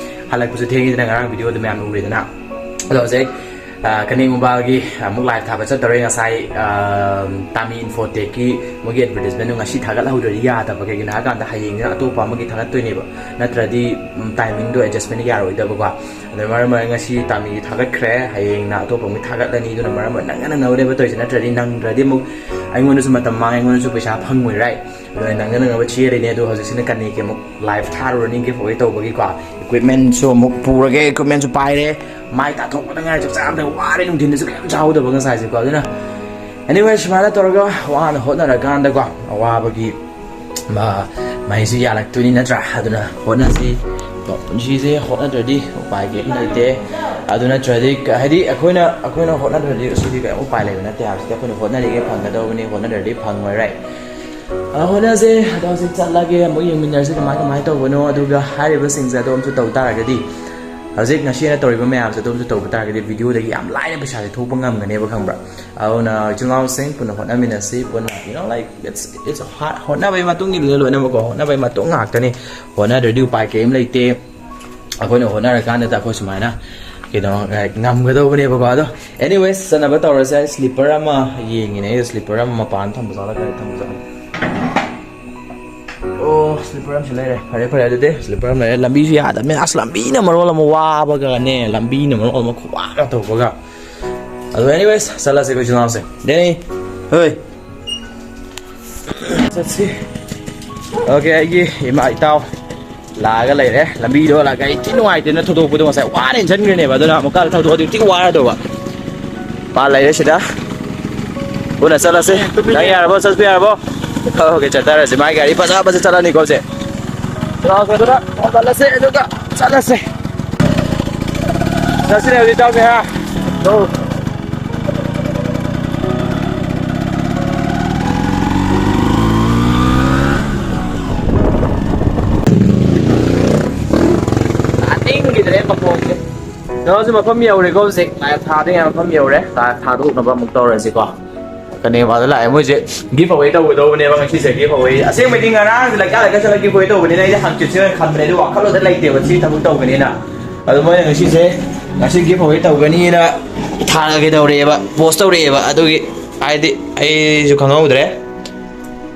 ꯍꯜꯂꯛꯄꯁꯨ ꯊꯦꯡꯉꯤꯗꯅ, ꯉꯔꯥꯡ ꯚꯤꯗꯤꯑꯣꯗ ꯃꯌꯥꯝ ꯎꯔꯦꯗꯅ꯫ ꯑꯗꯣ ꯍꯧꯖꯤꯛ, ꯑ, ꯀꯅꯦꯛ ꯃꯣꯕꯥꯏꯜꯒꯤ ꯑꯃꯨꯛ ꯂꯥꯏꯚ ꯊꯥꯕ ꯆꯠꯇꯧꯔꯦ꯫ ꯉꯁꯥꯏ, ꯑ, ꯇꯥꯃꯤ ꯏꯟꯐꯣꯇꯦꯛꯀꯤ ꯃꯣꯏꯒꯤ ꯑꯦꯗꯚꯔꯇꯤꯁꯃꯦꯟꯗꯣ ꯉꯁꯤ ꯊꯥꯒꯠꯍꯧꯗ꯭ꯔꯗꯤ ꯌꯥꯗꯕ꯫ ꯀꯩꯒꯤꯅꯣ ꯍꯥꯏ ꯀꯥꯟꯗ ꯍꯌꯦꯡꯁꯤꯅ ꯑꯇꯣꯞꯄ ꯑꯃꯒꯤ ꯊꯥꯒꯠꯇꯣꯏꯅꯦꯕ, ꯅꯠꯇ꯭ꯔꯗꯤ, ꯎꯝ, ꯇꯥꯏꯃꯤꯡꯗꯣ ꯑꯦꯗꯖꯁꯃꯦꯟ ꯌꯥꯔꯣꯏꯗꯕꯀꯣ꯫ ꯑꯗꯨꯅ ꯃꯔꯝ ꯑꯣꯏꯔꯒ ꯉꯁꯤ ꯇꯥꯃꯤꯒꯤ ꯊꯥꯒꯠꯈ꯭ꯔꯦ, ꯍꯌꯦꯡꯅ ꯑꯇꯣꯞꯄ ꯑꯃꯨꯛ ꯊꯥꯒꯠꯂꯅꯤ꯫ ꯑꯗꯨꯅ ꯃꯔꯝ ꯑꯣꯏꯔꯒ ꯅꯪꯅ ꯅꯪꯅꯕꯅꯦꯕ ꯇꯧꯔꯤꯁꯦ, ꯅꯠꯇ꯭ꯔꯗꯤ ꯅꯪꯗ꯭ꯔꯗꯤ ꯑꯃꯨꯛ ꯑꯩꯉꯣꯟꯗꯁꯨ ꯃꯇꯝ ꯃꯥꯡꯉꯦ, ꯑꯩꯉꯣꯟꯗꯁꯨ ꯄꯩꯁꯥ ꯐꯪꯉꯣꯏ, right? ꯑꯗꯨꯅ ꯅꯪꯅ ꯅꯪꯅꯕ ꯆꯦꯜꯂꯤꯅꯦ꯫ ꯑꯗꯣ ꯍꯧꯖꯤꯛꯁꯤꯅ ꯀꯅꯦꯛꯀꯤ ꯑꯃꯨꯛ ꯂꯥꯏꯚ ꯊꯥꯔꯨꯔꯅꯤ, ꯒꯤꯐ ꯑꯋꯦ ꯇꯧꯕꯒꯤꯀꯣ꯫ ꯏꯀ꯭ꯋꯤꯞꯃꯦꯟꯁꯨ ꯑꯃꯨꯛ ꯄꯨꯔꯒꯦ, ꯏꯀ꯭ꯋꯤꯞꯃꯦꯟꯁꯨ ꯄꯥꯏꯔꯦ꯫ ꯃꯥꯏ ꯇꯥꯊꯣꯛꯄꯗ ꯉꯥꯏ, ꯆꯥꯛ ꯆꯥꯕꯗ ꯋꯥꯔꯦ, ꯅꯨꯡꯊꯤꯟꯗꯁꯨ ꯀꯩꯝ ꯆꯥꯍꯧꯗꯕ ꯉꯁꯥꯏꯁꯦꯀꯣ꯫ ꯑꯗꯨꯅ anyway, ꯁꯨꯃꯥꯏꯅ ꯇꯧꯔꯒ ꯋꯥꯅ ꯍꯣꯠꯅꯔꯀꯥꯟꯗꯀꯣ, ꯑꯋꯥꯕꯒꯤ ꯃ-, ꯃꯍꯩꯁꯨ ꯌꯥꯜꯂꯛꯇꯣꯏꯅꯤ ꯅꯠꯇ꯭ꯔꯥ? ꯑꯗꯨꯅ ꯍꯣꯠꯅꯁꯤ꯫ ꯄꯨꯟꯁꯤꯁꯦ ꯍꯣꯠꯅꯗ꯭ꯔꯗꯤ ꯎꯄꯥꯏ ꯀꯩꯝ ꯂꯩꯇꯦ꯫ ꯑꯗꯨ ꯅꯠꯇ꯭ꯔꯗꯤ ꯀ-, ꯍꯥꯏꯗꯤ ꯑꯩꯈꯣꯏꯅ, ꯑꯩꯈꯣꯏꯅ ꯍꯣꯠꯅꯗ꯭ꯔꯗꯤ ꯁꯤꯗꯤ ꯀꯩꯝ ꯎꯄꯥꯏ ꯂꯩꯕ ꯅꯠꯇꯦ ꯍꯥꯏꯕꯁꯤꯗꯤ ꯑꯩꯈꯣꯏꯅ ꯍꯣꯠꯅꯔꯤꯉꯩ ꯐꯪꯒꯗꯧꯕꯅꯤ, ꯍꯣꯠꯅꯗ꯭ꯔꯗꯤ ꯐꯪꯉꯣꯏ, right? ꯑ, ꯍꯣꯠꯅꯁꯦ꯫ ꯑꯗꯣ ꯍꯧꯖꯤꯛ ꯆꯠꯂꯒꯦ, ꯑꯃꯨꯛ ꯌꯦꯡꯃꯤꯟꯅꯔꯁꯤ ꯀꯃꯥꯏ ꯀꯃꯥꯏꯅ ꯇꯧꯕꯅꯣ꯫ ꯑꯗꯨꯒ ꯍꯥꯏꯔꯤꯕꯁꯤꯡꯁꯦ ꯑꯗꯣꯝꯁꯨ ꯇꯧ ꯇꯥꯔꯒꯗꯤ, ꯍꯧꯖꯤꯛ ꯉꯁꯤ ꯑꯩꯅ ꯇꯧꯔꯤꯕ ꯃꯌꯥꯝꯁꯦ ꯑꯗꯣꯝꯁꯨ ꯇꯧꯕ ꯇꯥꯔꯒꯗꯤ, ꯚꯤꯗꯤꯑꯣꯗꯒꯤ ꯌꯥꯝ ꯂꯥꯏꯅ ꯄꯩꯁꯥꯁꯦ ꯊꯣꯛꯄ ꯉꯝꯒꯅꯦꯕ, ꯈꯪꯕ꯭ꯔꯥ? ꯑꯗꯨꯅ ꯏꯆꯤꯜ ꯏꯅꯥꯎꯁꯤꯡ ꯄꯨꯟꯅ ꯍꯣꯠꯅꯃꯤꯟꯅꯁꯤ, ꯄꯨꯟꯅ, you know, like, it's, it's hard, ꯍꯣꯠꯅꯕꯒꯤ ꯃꯇꯨꯡ ꯏꯜꯂꯦ ꯂꯣꯏꯅꯃꯛꯀꯣ, ꯍꯣꯠꯅꯕꯒꯤ ꯃꯇꯨꯡ ꯉꯥꯛꯇꯅꯤ꯫ ꯍꯣꯠꯅꯗ꯭ꯔꯗꯤ ꯎꯄꯥꯏ ꯀꯔꯤꯝ ꯂꯩꯇꯦ꯫ ꯑꯩꯈꯣꯏꯅ ꯍꯣꯠꯅꯔꯀꯥꯟꯗ ꯑꯩꯈꯣꯏ ꯁꯨꯃꯥꯏꯅ ꯀꯩꯅꯣ, like, ꯉꯝꯒꯗꯧꯕꯅꯦꯕꯀꯣ꯫ ꯑꯗꯣ, anyways, ꯆꯠꯅꯕ ꯇꯧꯔꯁꯦ꯫ ꯑꯩ ꯁ꯭ꯂꯤꯞꯄꯔ ꯑꯃ ꯌꯦꯡꯉꯤꯅꯦ, ꯑꯩ ꯁ꯭ꯂꯤꯞꯄꯔ ꯑꯃ ꯃꯄꯥꯟ ꯊꯝꯕ ꯖꯥꯠꯂ, ꯀꯥꯏ ꯊꯝꯕ ꯖꯥꯠꯂ? ꯑꯣ, ꯁ꯭ꯂꯤꯞꯄꯔ ꯑꯃꯁꯨ ꯂꯩꯔꯦ꯫ ꯐꯔꯦ, ꯐꯔꯦ, ꯑꯗꯨꯗꯤ ꯁ꯭ꯂꯤꯞꯄꯔ ꯑꯃ ꯂꯩꯔꯦ꯫ ꯂꯝꯕꯤꯁꯨ ꯌꯥꯗꯕꯅꯤꯅ, ꯑꯁ, ꯂꯝꯕꯤꯅ ꯃꯔꯣꯜ ꯑꯃ ꯋꯥꯕꯒꯅꯦ, ꯂꯝꯕꯤꯅ ꯃꯔꯣꯜ ꯑꯃ ꯈꯨꯋꯥꯒ ꯇꯧꯕꯒ꯫ ꯑꯗꯣ, anyways, ꯆꯠꯂꯁꯦ ꯑꯩꯈꯣꯏ ꯏꯆꯤꯜ ꯏꯅꯥꯎꯁꯦ꯫ ꯗꯦꯅꯤ, ꯍꯣꯏ꯫ ꯆꯠꯁꯤ꯫ Okay, ꯑꯩꯒꯤ ꯏꯃꯥ ꯏꯇꯥꯎ ꯂꯥꯛꯑꯒ ꯂꯩꯔꯦ꯫ ꯂꯝꯕꯤꯗꯣ ꯂꯥꯛꯑꯒ ꯑꯩ ꯊꯤ ꯅꯨꯡꯉꯥꯏꯇꯦꯅ ꯊꯧꯗꯣꯛꯄꯗꯣ ꯉꯁꯥꯏ ꯋꯥꯅ ꯏꯟꯁꯤꯟꯈ꯭ꯔꯤꯅꯦꯕ, ꯑꯗꯨꯅ ꯑꯃꯨꯛꯀ ꯊꯧꯗꯣꯛꯑꯗꯤ ꯊꯤ ꯋꯥꯔꯗꯧꯕ꯫ ꯃꯥ ꯂꯩꯔꯦ ꯁꯤꯗ꯫ ꯄꯨꯟꯅ ꯆꯠꯂꯁꯤ꯫ ꯅꯪ ꯌꯥꯔꯕꯣ? ꯆꯠꯄ ꯌꯥꯔꯕꯣ? Okay, ꯆꯠꯊꯔꯁꯤ꯫ ꯃꯥꯏ ꯒꯥꯔꯤ ꯐꯖ ꯐꯖ ꯆꯠꯂꯅꯤꯀꯣ ꯍꯧꯖꯤꯛ꯫ ꯆꯠꯂꯁꯦ ꯑꯗꯨꯒ ꯆꯠꯂꯁꯦ꯫ ꯆꯠꯁꯤꯅꯦ ꯍꯧꯖꯤꯛ ꯏꯇꯥꯎꯁꯦ, ꯍꯥ? ꯇꯥꯅꯤꯡꯈꯤꯗ꯭ꯔꯦ ꯃꯈꯣꯟꯁꯦ꯫ ꯀꯩꯅꯣꯁꯦ ꯃꯐꯝ ꯌꯧꯔꯦꯀꯣ ꯍꯧꯖꯤꯛ꯫ ꯂꯥꯏꯞ ꯊꯥꯗꯣꯏꯉꯥꯏ ꯃꯐꯝ ꯌꯧꯔꯦ꯫ ꯂꯥꯏꯞ ꯊꯥꯗꯣꯛꯅꯕ ꯑꯃꯨꯛ ꯇꯧꯔꯁꯤꯀꯣ꯫ ꯀꯅꯦꯕꯥꯗ ꯂꯥꯛꯑꯦ꯫ ꯃꯣꯏꯁꯦ ꯒꯤꯐ ꯑꯋꯦ ꯇꯧꯒꯗꯧꯕꯅꯦꯕ ꯉꯁꯤꯁꯦ, ꯒꯤꯐ ꯑꯋꯦ꯫ ꯑꯁꯦꯡꯕꯗꯤ ꯉꯔꯥꯡꯁꯦ ꯂꯩꯀꯥꯏ ꯂꯩꯀꯥꯏ ꯆꯠꯂ ꯒꯤꯐ ꯑꯋꯦ ꯇꯧꯕꯅꯤꯅ ꯑꯩꯗꯤ ꯍꯪꯆꯤꯠꯁꯦ ꯑꯣꯏꯅ ꯈꯟꯕꯅꯦ, ꯑꯗꯨ ꯋꯥꯈꯜꯂꯣꯟꯗ ꯂꯩꯇꯦꯕ ꯁꯤ ꯊꯕꯛ ꯇꯧꯒꯅꯤꯅ꯫ ꯑꯗꯣ ꯃꯣꯏꯅ ꯉꯁꯤꯁꯦ, ꯉꯁꯤ ꯒꯤꯐ ꯑꯋꯦ ꯇꯧꯒꯅꯤꯅ ꯊꯥꯔꯛꯑꯒꯦ ꯇꯧꯔꯛꯑꯦꯕ, ꯄꯣꯁ ꯇꯧꯔꯛꯑꯦꯕ꯫ ꯑꯗꯨꯒꯤ ꯍꯥꯏꯗꯤ ꯑꯩꯁꯨ ꯈꯪꯍꯧꯗ꯭ꯔꯦ꯫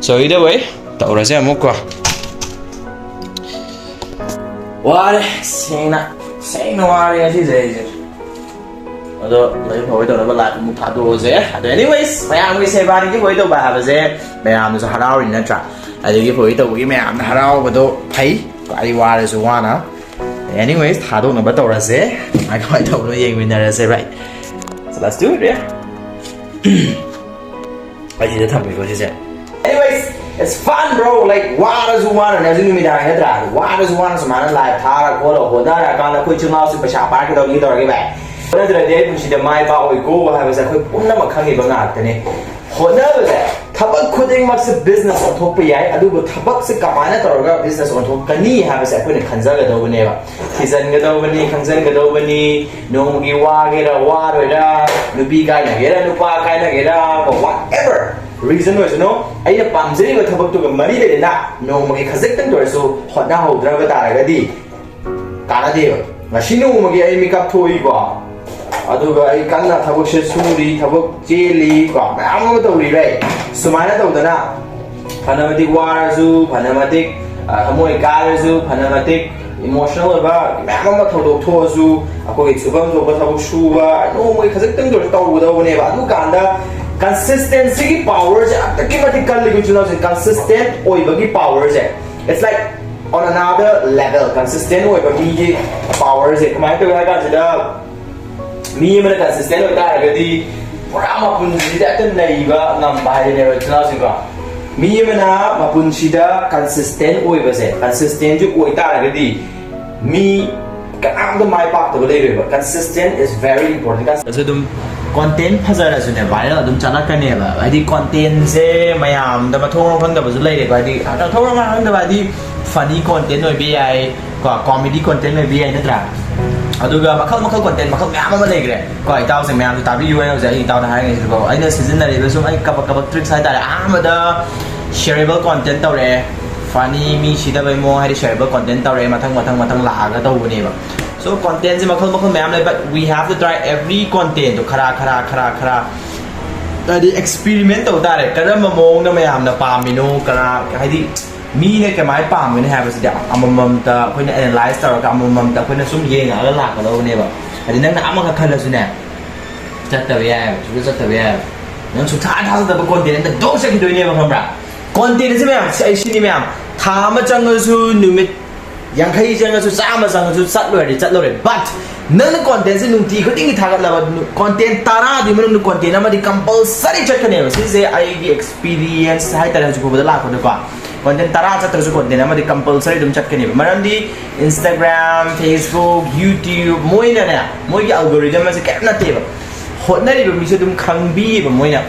So, either way, ꯇꯧꯔꯁꯦ ꯑꯃꯨꯛꯀꯣ꯫ ꯋꯥꯔꯦ, ꯁꯦꯡꯅ, ꯁꯦꯡꯅ ꯋꯥꯔꯦ ꯉꯁꯤꯁꯦ ꯑꯩꯁꯦ꯫ ꯑꯗꯣ ꯂꯥꯏꯔꯤꯛ ꯐꯕ ꯇꯧꯅꯕ ꯂꯥꯏꯐ ꯑꯃꯨꯛ ꯊꯥꯗꯣꯛꯑꯁꯦ꯫ ꯑꯗꯣ, anyways, ꯃꯌꯥꯝꯒꯤ ꯁꯦꯕꯥꯗꯒꯤ ꯍꯣꯏ ꯇꯧꯕ ꯍꯥꯏꯕꯁꯦ ꯃꯌꯥꯝꯅꯁꯨ ꯍꯔꯥꯎꯔꯤ ꯅꯠꯇ꯭ꯔꯥ? ꯑꯗꯒꯤ ꯍꯣꯏ ꯇꯧꯕꯒꯤ ꯃꯌꯥꯝꯅ ꯍꯔꯥꯎꯕꯗꯣ ꯐꯩ, ꯋꯥꯔꯤ ꯋꯥꯔꯁꯨ ꯋꯥꯅ꯫ Anyways, ꯊꯥꯗꯣꯛꯅꯕ ꯇꯧꯔꯁꯦ꯫ ꯀꯃꯥꯏ ꯀꯃꯥꯏꯅ ꯇꯧꯕꯅꯣ ꯌꯦꯡꯃꯤꯟꯅꯔꯁꯦ, right? So let's do it, yeah. ꯑꯩ ꯁꯤꯗ ꯊꯝꯃꯦꯀꯣ ꯁꯤꯁꯦ꯫ Anyways, it's fun, bro. Like, ꯋꯥꯔꯁꯨ ꯋꯥꯅꯅꯦ ꯍꯧꯖꯤꯛ ꯅꯨꯃꯤꯗꯥꯡ ꯅꯠꯇ꯭ꯔꯥ? ꯋꯥꯔꯁꯨ ꯋꯥꯅ ꯁꯨꯃꯥꯏꯅ ꯂꯥꯏꯞ ꯊꯥꯔ ꯈꯣꯠꯂ ꯍꯣꯠꯅꯔꯀꯥꯟꯗ ꯑꯩꯈꯣꯏ ꯏꯆꯤꯜ ꯏꯅꯥꯎꯁꯨ ꯄꯩꯁꯥ ꯄꯥꯏꯔꯛꯀꯗꯧꯅꯤ ꯇꯧꯔꯒꯦ ꯚꯥꯏ꯫ ꯍꯣꯠꯅꯗ꯭ꯔꯗꯤ ꯑꯩ ꯄꯨꯟꯁꯤꯗ ꯃꯥꯏ ꯄꯥꯛꯑꯣꯏꯀꯣ ꯍꯥꯏꯕꯁꯦ ꯑꯩꯈꯣꯏ ꯄꯨꯝꯅꯃꯛ ꯈꯪꯉꯤꯕ ꯉꯥꯛꯇꯅꯤ꯫ ꯍꯣꯠꯅꯕꯁꯦ ꯊꯕꯛ ꯈꯨꯗꯤꯡꯃꯛꯁꯦ business ꯑꯣꯟꯊꯣꯛꯄ ꯌꯥꯏ, ꯑꯗꯨꯕꯨ ꯊꯕꯛꯁꯦ ꯀꯃꯥꯏꯅ ꯇꯧꯔꯒ business ꯑꯣꯟꯊꯣꯛꯀꯅꯤ ꯍꯥꯏꯕꯁꯦ ꯑꯩꯈꯣꯏꯅ ꯈꯟꯖꯒꯗꯧꯕꯅꯦꯕ, ꯊꯤꯖꯤꯟꯒꯗꯧꯕꯅꯤ, ꯈꯪꯖꯤꯟꯒꯗꯧꯕꯅꯤ꯫ ꯅꯣꯡꯃꯒꯤ ꯋꯥꯒꯦꯔꯥ ꯋꯥꯔꯣꯏꯔꯥ, ꯅꯨꯄꯤ ꯀꯥꯏꯅꯒꯦꯔꯥ ꯅꯨꯄꯥ ꯀꯥꯏꯅꯒꯦꯔꯥ, whatever reason ꯑꯣꯏꯁꯅꯨ, ꯑꯩꯅ ꯄꯥꯝꯖꯔꯤꯕ ꯊꯕꯛꯇꯨꯒ ꯃꯔꯤ ꯂꯩꯅꯅ ꯅꯣꯡꯃꯒꯤ ꯈꯖꯤꯛꯇꯪꯗ ꯑꯣꯏꯔꯁꯨ ꯍꯣꯠꯅꯍꯧꯗ꯭ꯔꯕ ꯇꯥꯔꯒꯗꯤ ꯀꯥꯟꯅꯗꯦꯕ꯫ ꯉꯁꯤ ꯅꯣꯡꯃꯒꯤ ꯑꯩ ꯃꯤꯀꯞ ꯊꯣꯛꯏꯀꯣ, ꯑꯗꯨꯒ ꯑꯩ ꯀꯟꯅ ꯊꯕꯛꯁꯦ ꯁꯨꯔꯤ, ꯊꯕꯛ ꯆꯦꯜꯂꯤ ꯀꯣ, ꯃꯌꯥꯝ ꯑꯃ ꯇꯧꯔꯤꯕ ꯑꯩ꯫ ꯁꯨꯃꯥꯏꯅ ꯇꯧꯗꯅ ꯐꯅ ꯃꯇꯤꯛ ꯋꯥꯔꯁꯨ, ꯐꯅ ꯃꯇꯤꯛ, ꯑ, ꯊꯃꯣꯏ ꯀꯥꯏꯔꯁꯨ, ꯐꯅ ꯃꯇꯤꯛ emotional ꯑꯣꯏꯕ ꯃꯌꯥꯝ ꯑꯃ ꯊꯧꯗꯣꯛ ꯊꯣꯛꯑꯁꯨ, ꯑꯩꯈꯣꯏꯒꯤ ꯁꯨꯐꯝ ꯊꯣꯛꯄ ꯊꯕꯛ ꯁꯨꯕ ꯅꯣꯡꯃꯒꯤ ꯈꯖꯤꯛꯇꯪꯗ ꯑꯣꯏꯔꯁꯨ ꯇꯧꯒꯗꯧꯕꯅꯦꯕ꯫ ꯑꯗꯨꯀꯥꯟꯗ consistencyꯒꯤ powerꯁꯦ ꯑꯗꯨꯛꯀꯤ ꯃꯇꯤꯛ ꯀꯜꯂꯤ, ꯏꯆꯤꯜ ꯏꯅꯥꯎꯁꯤꯡ꯫ Consistent ꯑꯣꯏꯕꯒꯤ powerꯁꯦ, it's like on another level꯫ Consistent ꯑꯣꯏꯕ ꯃꯤꯒꯤ powerꯁꯦ ꯀꯃꯥꯏꯅ ꯇꯧꯏ ꯍꯥꯏ ꯀꯥꯟꯁꯤꯗ, ꯃꯤ ꯑꯃꯅ consistent ꯑꯣꯏ ꯇꯥꯔꯒꯗꯤ ꯄꯨꯔꯥ ꯃꯄꯨꯟꯁꯤꯗ ꯍꯦꯛꯇ ꯅꯩꯕ ꯉꯝꯕ ꯍꯥꯏꯗꯨꯅꯦꯕ, ꯏꯆꯤꯜ ꯏꯅꯥꯎꯁꯤꯡꯀꯣ꯫ ꯃꯤ ꯑꯃꯅ ꯃꯄꯨꯟꯁꯤꯗ consistent ꯑꯣꯏꯕꯁꯦ, consistentꯁꯨ ꯑꯣꯏ ꯇꯥꯔꯒꯗꯤ ꯃꯤ ꯀꯅꯥꯝꯇ ꯃꯥꯏ ꯄꯥꯛꯇꯕ ꯂꯩꯔꯣꯏꯕ꯫ Consistent is very important꯫ ꯑꯗꯨ ꯑꯗꯨꯝ content ꯐꯖꯔꯁꯨꯅꯦ, viral ꯑꯗꯨꯝ ꯆꯠꯂꯛꯀꯅꯦꯕ꯫ ꯍꯥꯏꯗꯤ contentꯁꯦ ꯃꯌꯥꯝꯗ ꯃꯊꯣꯡ ꯃꯔꯝ ꯈꯪꯗꯕꯁꯨ ꯂꯩꯔꯦꯀꯣ꯫ ꯍꯥꯏꯗꯤ ꯃꯊꯣꯡ ꯃꯔꯝ ꯈꯪꯗꯕ ꯍꯥꯏꯗꯤ funny content ꯑꯣꯏꯕ ꯌꯥꯏ, ꯀꯣ, comedy content ꯑꯣꯏꯕ ꯌꯥꯏ, ꯅꯠꯇ꯭ꯔꯥ? ꯑꯗꯨꯒ ꯃꯈꯜ ꯃꯈꯜ content ꯃꯈꯜ ꯃꯌꯥꯝ ꯑꯃ ꯂꯩꯈ꯭ꯔꯦ ꯀꯣ꯫ ꯏꯇꯥꯎꯁꯤꯡ ꯃꯌꯥꯝꯁꯨ ꯇꯥꯕꯤꯌꯨ꯫ ꯑꯩꯅ ꯍꯧꯖꯤꯛ ꯑꯩ ꯏꯇꯥꯎꯗ ꯍꯥꯏꯔꯤꯉꯩꯁꯤꯗꯀꯣ, ꯑꯩꯅ ꯁꯤꯖꯤꯟꯅꯔꯤꯕ ꯁꯨꯝ ꯑꯩ ꯀꯕꯛ ꯀꯕꯛ tricks ꯍꯥꯏꯇꯥꯔꯦ꯫ ꯑꯍꯥꯟꯕꯗ shareable content ꯇꯧꯔꯛꯑꯦ, funny, ꯃꯤ ꯁꯤꯗꯕꯩ ꯃꯑꯣꯡ ꯍꯥꯏꯗꯤ shareable content ꯇꯧꯔꯛꯑꯦ, ꯃꯊꯪ ꯃꯊꯪ ꯃꯊꯪ ꯂꯥꯛꯑꯒ ꯇꯧꯕꯅꯦꯕ꯫ So contentꯁꯦ ꯃꯈꯜ ꯃꯈꯜ ꯃꯌꯥꯝ ꯂꯩ, but we have to try every contentꯇꯣ ꯈꯔ ꯈꯔ ꯈꯔ ꯈꯔ ꯍꯥꯏꯗꯤ experiment ꯇꯧ ꯇꯥꯔꯦ꯫ ꯀꯔꯝꯕ ꯃꯑꯣꯡꯗ ꯃꯌꯥꯝꯅ ꯄꯥꯝꯃꯤꯅꯣ, ꯀꯅꯥ, ꯍꯥꯏꯗꯤ ꯃꯤꯅ ꯀꯃꯥꯏꯅ ꯄꯥꯝꯒꯅꯤ ꯍꯥꯏꯕꯁꯤꯗꯤ ꯑꯃꯃꯝꯇ ꯑꯩꯈꯣꯏꯅ analyze ꯇꯧꯔꯒ ꯑꯃꯃꯝꯇ ꯑꯩꯈꯣꯏꯅ ꯁꯨꯝ ꯌꯦꯡꯉꯛꯑꯒ ꯂꯥꯛꯀꯗꯧꯕꯅꯦꯕ꯫ ꯍꯥꯏꯗꯤ ꯅꯪꯅ ꯑꯃꯈꯛ ꯈꯜꯂꯁꯨꯅꯦ, ꯆꯠꯇꯕ ꯌꯥꯏꯑꯕ, ꯁꯨꯡꯆꯠ ꯆꯠꯇꯕ ꯌꯥꯏꯑꯕ꯫ ꯅꯪ ꯁꯨꯡꯊꯥ ꯊꯥꯖꯗꯕ content ꯑꯝꯇ ꯗꯣꯛ ꯆꯠꯈꯤꯗꯣꯏꯅꯦꯕ, ꯈꯪꯕ꯭ꯔꯥ? Content ꯑꯁꯤ ꯃꯌꯥꯝ, ꯑꯩ ꯁꯤꯅꯤ ꯃꯌꯥꯝ, ꯊꯥ ꯑꯃ ꯆꯪꯉꯁꯨ, ꯅꯨꯃꯤꯠ ꯌꯥꯡꯈꯩ ꯆꯪꯉꯁꯨ, ꯆꯥꯝꯃ ꯆꯪꯉꯁꯨ, ꯆꯠꯂꯣꯏꯔꯗꯤ ꯆꯠꯂꯣꯏꯔꯦ꯫ But ꯅꯪꯅ contentꯁꯦ ꯅꯨꯡꯇꯤ ꯈꯨꯗꯤꯡꯒꯤ ꯊꯥꯒꯠꯂꯕ, content ꯇꯔꯥꯗꯨꯒꯤ ꯃꯅꯨꯡꯗ content ꯑꯃꯗꯤ compulsory ꯆꯠꯀꯅꯦꯕ꯫ ꯁꯤꯁꯦ ꯑꯩꯒꯤ experience ꯍꯥꯏꯇꯥꯔꯦ, ꯍꯧꯖꯤꯛ ꯐꯥꯎꯕꯗ ꯂꯥꯛꯄꯗꯀꯣ꯫ Content ꯇꯔꯥ ꯆꯠꯇ꯭ꯔꯁꯨ content ꯑꯃꯗꯤ compulsory ꯑꯗꯨꯝ ꯆꯠꯀꯅꯦꯕ꯫ ꯃꯔꯝꯗꯤ Instagram, Facebook, YouTube ꯃꯣꯏꯅꯅꯦ, ꯃꯣꯏꯒꯤ algorithm ꯑꯁꯦ ꯀꯔꯤꯝ ꯅꯠꯇꯦꯕ꯫ ꯍꯣꯠꯅꯔꯤꯕ ꯃꯤꯁꯦ ꯑꯗꯨꯝ ꯈꯪꯕꯤꯌꯦꯕ ꯃꯣꯏꯅ꯫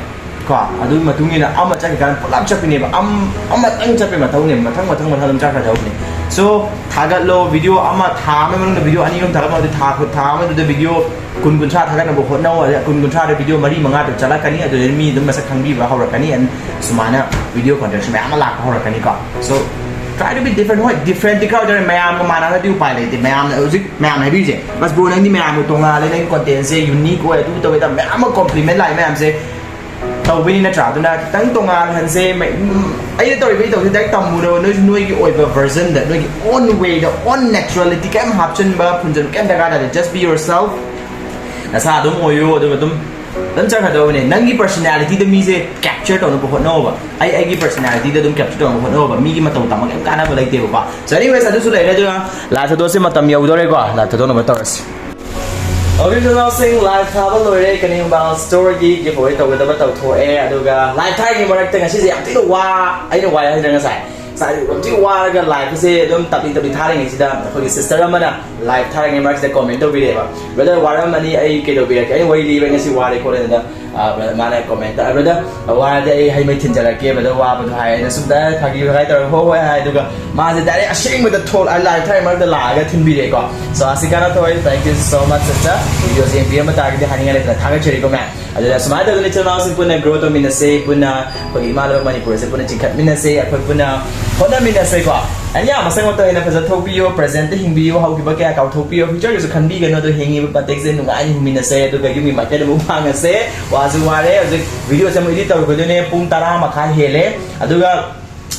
ꯀꯣ, ꯑꯗꯨꯒꯤ ꯃꯇꯨꯡ ꯏꯟꯅ ꯑꯃ ꯆꯠꯈꯤꯀꯥꯟꯗ ꯄꯨꯂꯞ ꯆꯠꯄꯤꯅꯦꯕ꯫ ꯑꯝ-, ꯑꯃꯇꯪ ꯆꯠꯄꯩ ꯃꯊꯧꯅꯦꯕ, ꯃꯊꯪ ꯃꯊꯪ ꯃꯊꯪ ꯑꯗꯨꯝ ꯆꯠꯈ꯭ꯔꯗꯧꯕꯅꯦ꯫ So, ꯊꯥꯒꯠꯂꯣ, ꯚꯤꯗꯤꯑꯣ ꯑꯃ, ꯊꯥ ꯑꯃꯒꯤ ꯃꯅꯨꯡꯗ ꯚꯤꯗꯤꯑꯣ ꯑꯅꯤ ꯑꯍꯨꯝ ꯊꯥꯒꯠꯂꯝꯃꯗꯤ, ꯊꯥ ꯈꯨ-, ꯊꯥ ꯑꯃꯗꯨꯗ ꯚꯤꯗꯤꯑꯣ ꯀꯨꯟ ꯀꯨꯟꯊ꯭ꯔꯥ ꯊꯥꯒꯠꯅꯕ ꯍꯣꯠꯅꯧ꯫ ꯑꯗꯩ ꯀꯨꯟ ꯀꯨꯟꯊ꯭ꯔꯥꯗ ꯚꯤꯗꯤꯑꯣ ꯃꯔꯤ ꯃꯉꯥꯗ ꯆꯠꯂꯛꯀꯅꯤ, ꯑꯗꯨꯗꯩ ꯃꯤ ꯑꯗꯨꯝ ꯃꯁꯛ ꯈꯪꯕꯤꯕ ꯍꯧꯔꯛꯀꯅꯤ, and ꯁꯨꯃꯥꯏꯅ ꯚꯤꯗꯤꯑꯣ ꯀꯣꯟꯇꯦꯛꯁꯨ ꯃꯌꯥꯝ ꯑꯃ ꯂꯥꯛꯄ ꯍꯧꯔꯛꯀꯅꯤꯀꯣ꯫ So, try to be different. ꯍꯣꯏ, ꯗꯤꯐ꯭ꯔꯦꯟꯠꯇꯤ ꯈꯔ ꯑꯣꯏꯗꯣꯏꯅꯦ, ꯃꯌꯥꯝꯒ ꯃꯥꯟꯅꯔꯗꯤ ꯎꯄꯥꯏ ꯂꯩꯇꯦ꯫ ꯃꯌꯥꯝꯅ ꯍꯧꯖꯤꯛ, ꯃꯌꯥꯝꯅ ꯍꯥꯏꯕꯤꯔꯤꯁꯦ, "ꯑꯁ ꯕ꯭ꯔꯣ, ꯅꯪꯗꯤ ꯃꯌꯥꯝꯒ ꯇꯣꯡꯉꯥꯜꯂꯦ, ꯅꯪꯒꯤ ꯀꯣꯟꯇꯦꯟꯁꯦ ꯌꯨꯅꯤꯛ ꯑꯣꯏ, ꯑꯗꯨ ꯇꯧꯋꯦ" ꯇꯧꯔ ꯃꯌꯥꯝ ꯑꯃ ꯀꯣꯝꯄ꯭ꯂꯤꯃꯦꯟ ꯂꯥꯛꯑꯦ ꯃꯌꯥꯝꯁꯦ꯫ ꯇꯧꯕꯩꯅꯤ ꯅꯠꯇ꯭ꯔꯥ? ꯑꯗꯨꯅ ꯈꯤꯇꯪ ꯇꯣꯉꯥꯜꯍꯟꯁꯦ꯫ ꯃ-, ꯎꯝ, ꯑꯩꯅ ꯇꯧꯔꯤꯕ, ꯑꯩ ꯇꯧꯔꯤꯁꯦ ꯗꯥꯏꯔꯦꯛ ꯇꯝꯃꯨꯔꯣ, ꯅꯣꯏꯁꯨ ꯅꯣꯏꯒꯤ ꯑꯣꯏꯕ ꯚꯔꯖꯟꯗ, ꯅꯣꯏꯒꯤ own way ꯗ, own naturality, ꯀꯩꯝ ꯍꯥꯞꯆꯤꯟꯕ, ꯐꯨꯟꯖꯟꯕ ꯀꯩꯝ ꯗꯔꯀꯥꯔ ꯇꯥꯗꯦ꯫ Just be yourself. ꯅꯁꯥ ꯑꯗꯨꯝ ꯑꯣꯏꯌꯨ, ꯑꯗꯨꯒ ꯑꯗꯨꯝ, ꯑꯗꯨꯝ ꯆꯠꯈ꯭ꯔꯗꯧꯕꯅꯦ꯫ ꯅꯪꯒꯤ personality ꯗ ꯃꯤꯁꯦ capture ꯇꯧꯅꯕ ꯍꯣꯠꯅꯧꯕ꯫ ꯑꯩ ꯑꯩꯒꯤ personality ꯗ ꯑꯗꯨꯝ capture ꯇꯧꯅꯕ ꯍꯣꯠꯅꯧꯕ꯫ ꯃꯤꯒꯤ ꯃꯇꯧ ꯇꯝꯃꯒ ꯀꯩꯝ ꯀꯥꯟꯅꯕ ꯂꯩꯇꯦꯕꯀꯣ꯫ So, anyways, ꯑꯗꯨꯁꯨ ꯂꯩꯔꯦ꯫ ꯑꯗꯨꯅ live ꯊꯥꯗꯣꯛꯑꯁꯤ, ꯃꯇꯝ ꯌꯧꯗꯣꯔꯦꯀꯣ, live ꯊꯥꯗꯣꯛꯅꯕ ꯇꯧꯔꯁꯤ꯫ Okay, ꯏꯆꯤꯜ ꯏꯅꯥꯎꯁꯤꯡ, live ꯊꯥꯕ ꯂꯣꯏꯔꯦ꯫ ꯀꯅꯤꯡꯕ storeꯒꯤ giveaway ꯇꯧꯒꯗꯕ ꯇꯧꯊꯣꯛꯑꯦ꯫ ꯑꯗꯨꯒ live ꯊꯥꯔꯤꯉꯩ ꯃꯔꯛꯇ ꯉꯁꯤꯁꯦ ꯌꯥꯝ ꯊꯤꯅ ꯋꯥ-, ꯑꯩꯅ ꯋꯥꯏ ꯍꯥꯏꯗ꯭ꯔꯥ ꯉꯁꯥꯏ? ꯉꯁꯥꯏ ꯌꯥꯝ ꯊꯤꯅ ꯋꯥꯔꯒ live ꯑꯁꯦ ꯑꯗꯨꯝ ꯇꯞꯂꯤ ꯇꯞꯂꯤ ꯊꯥꯔꯤꯉꯩꯁꯤꯗ ꯑꯩꯈꯣꯏꯒꯤ sister ꯑꯃꯅ live ꯊꯥꯔꯤꯉꯩ ꯃꯔꯛꯁꯤꯗ comment ꯇꯧꯕꯤꯔꯛꯑꯦꯕ, "Brother, ꯋꯥꯔꯝꯃꯅꯤ, ꯑꯩ ꯀꯩꯗꯧꯕꯤꯔꯛꯀꯦ? ꯑꯩ ꯋꯥꯔꯤ ꯂꯤꯕ, ꯉꯁꯤ ꯋꯥꯔꯦ ꯈꯣꯠꯂꯦ" ꯑꯗꯨꯗ, ꯑ, brother, ꯃꯥꯅ comment ꯇꯧ-, "Brother, ꯋꯥꯔꯗꯤ ꯑꯩ ꯍꯩ ꯃꯍꯤ ꯊꯤꯟꯖꯔꯛꯀꯦ, brother, ꯋꯥꯕꯗꯣ" ꯍꯥꯏ꯫ ꯑꯩꯅ ꯁꯨꯝ ꯗꯥꯏꯔꯦꯛ ꯐꯥꯒꯤ ꯐꯥꯒꯤ ꯇꯧꯔꯒ "ꯍꯣꯏ, ꯍꯣꯏ" ꯍꯥꯏ꯫ ꯑꯗꯨꯒ ꯃꯥꯁꯦ ꯗꯥꯏꯔꯦꯛ ꯑꯁꯦꯡꯕꯗ ꯊꯣꯛ-, live ꯊꯥꯔꯤ ꯃꯔꯛꯇ ꯂꯥꯛꯑꯒ ꯊꯤꯟꯕꯤꯔꯛꯑꯦꯀꯣ꯫ So, ꯑꯁꯤ ꯀꯥꯟꯅ ꯊꯣꯛꯑꯦ꯫ Thank you so much, sister꯫ Videoꯁꯦ ꯌꯦꯡꯕꯤꯔꯝꯕ ꯇꯥꯔꯒꯗꯤ ꯍꯥꯏꯅꯤꯡꯉꯥꯏ ꯂꯩꯇꯅ ꯊꯥꯒꯠꯆꯔꯤꯀꯣ, ꯃꯌꯥꯝ꯫ ꯑꯗꯨꯅ ꯁꯨꯃꯥꯏꯅ ꯇꯧꯗꯅ ꯏꯆꯤꯜ ꯏꯅꯥꯎꯁꯤꯡ ꯄꯨꯟꯅ grow ꯇꯧꯃꯤꯟꯅꯁꯦ, ꯄꯨꯟꯅ ꯑꯩꯈꯣꯏꯒꯤ ꯏꯃꯥ ꯂꯩꯕꯥꯛ ꯃꯅꯤꯄꯨꯔ ꯑꯁꯦ ꯄꯨꯟꯅ ꯆꯤꯡꯈꯠꯃꯤꯟꯅꯁꯦ, ꯑꯩꯈꯣꯏ ꯄꯨꯟꯅ ꯍꯣꯠꯅꯃꯤꯟꯅꯁꯦꯀꯣ꯫ ꯑꯩꯅ ꯃꯁꯛ ꯃꯇꯧ ꯍꯦꯟꯅ ꯐꯖ ꯊꯣꯛꯄꯤꯌꯨ, presentꯇ ꯍꯤꯡꯕꯤꯌꯨ, ꯍꯧꯈꯤꯕ ꯀꯌꯥ ꯀꯥꯎꯊꯣꯛꯄꯤꯌꯨ, futureꯒꯤꯁꯨ ꯈꯟꯕꯤꯒꯅꯨ, ꯑꯗꯣ ꯍꯤꯡꯉꯤꯕ ꯃꯇꯦꯛꯁꯦ ꯅꯨꯡꯉꯥꯏꯅ ꯍꯤꯡꯃꯤꯟꯅꯁꯦ, ꯑꯗꯨꯒ ꯌꯨꯝꯒꯤ ꯃꯥꯏꯀꯩꯗ ꯑꯃꯨꯛ ꯐꯥꯡꯉꯁꯦ꯫ ꯋꯥꯁꯨ ꯋꯥꯔꯦ, ꯍꯧꯖꯤꯛ videoꯁꯦ ꯑꯃꯨꯛ edit ꯇꯧꯔꯨꯗꯣꯏꯅꯦ, ꯄꯨꯡ ꯇꯔꯥ ꯃꯈꯥꯏ ꯍꯦꯜꯂꯦ꯫ ꯑꯗꯨꯒ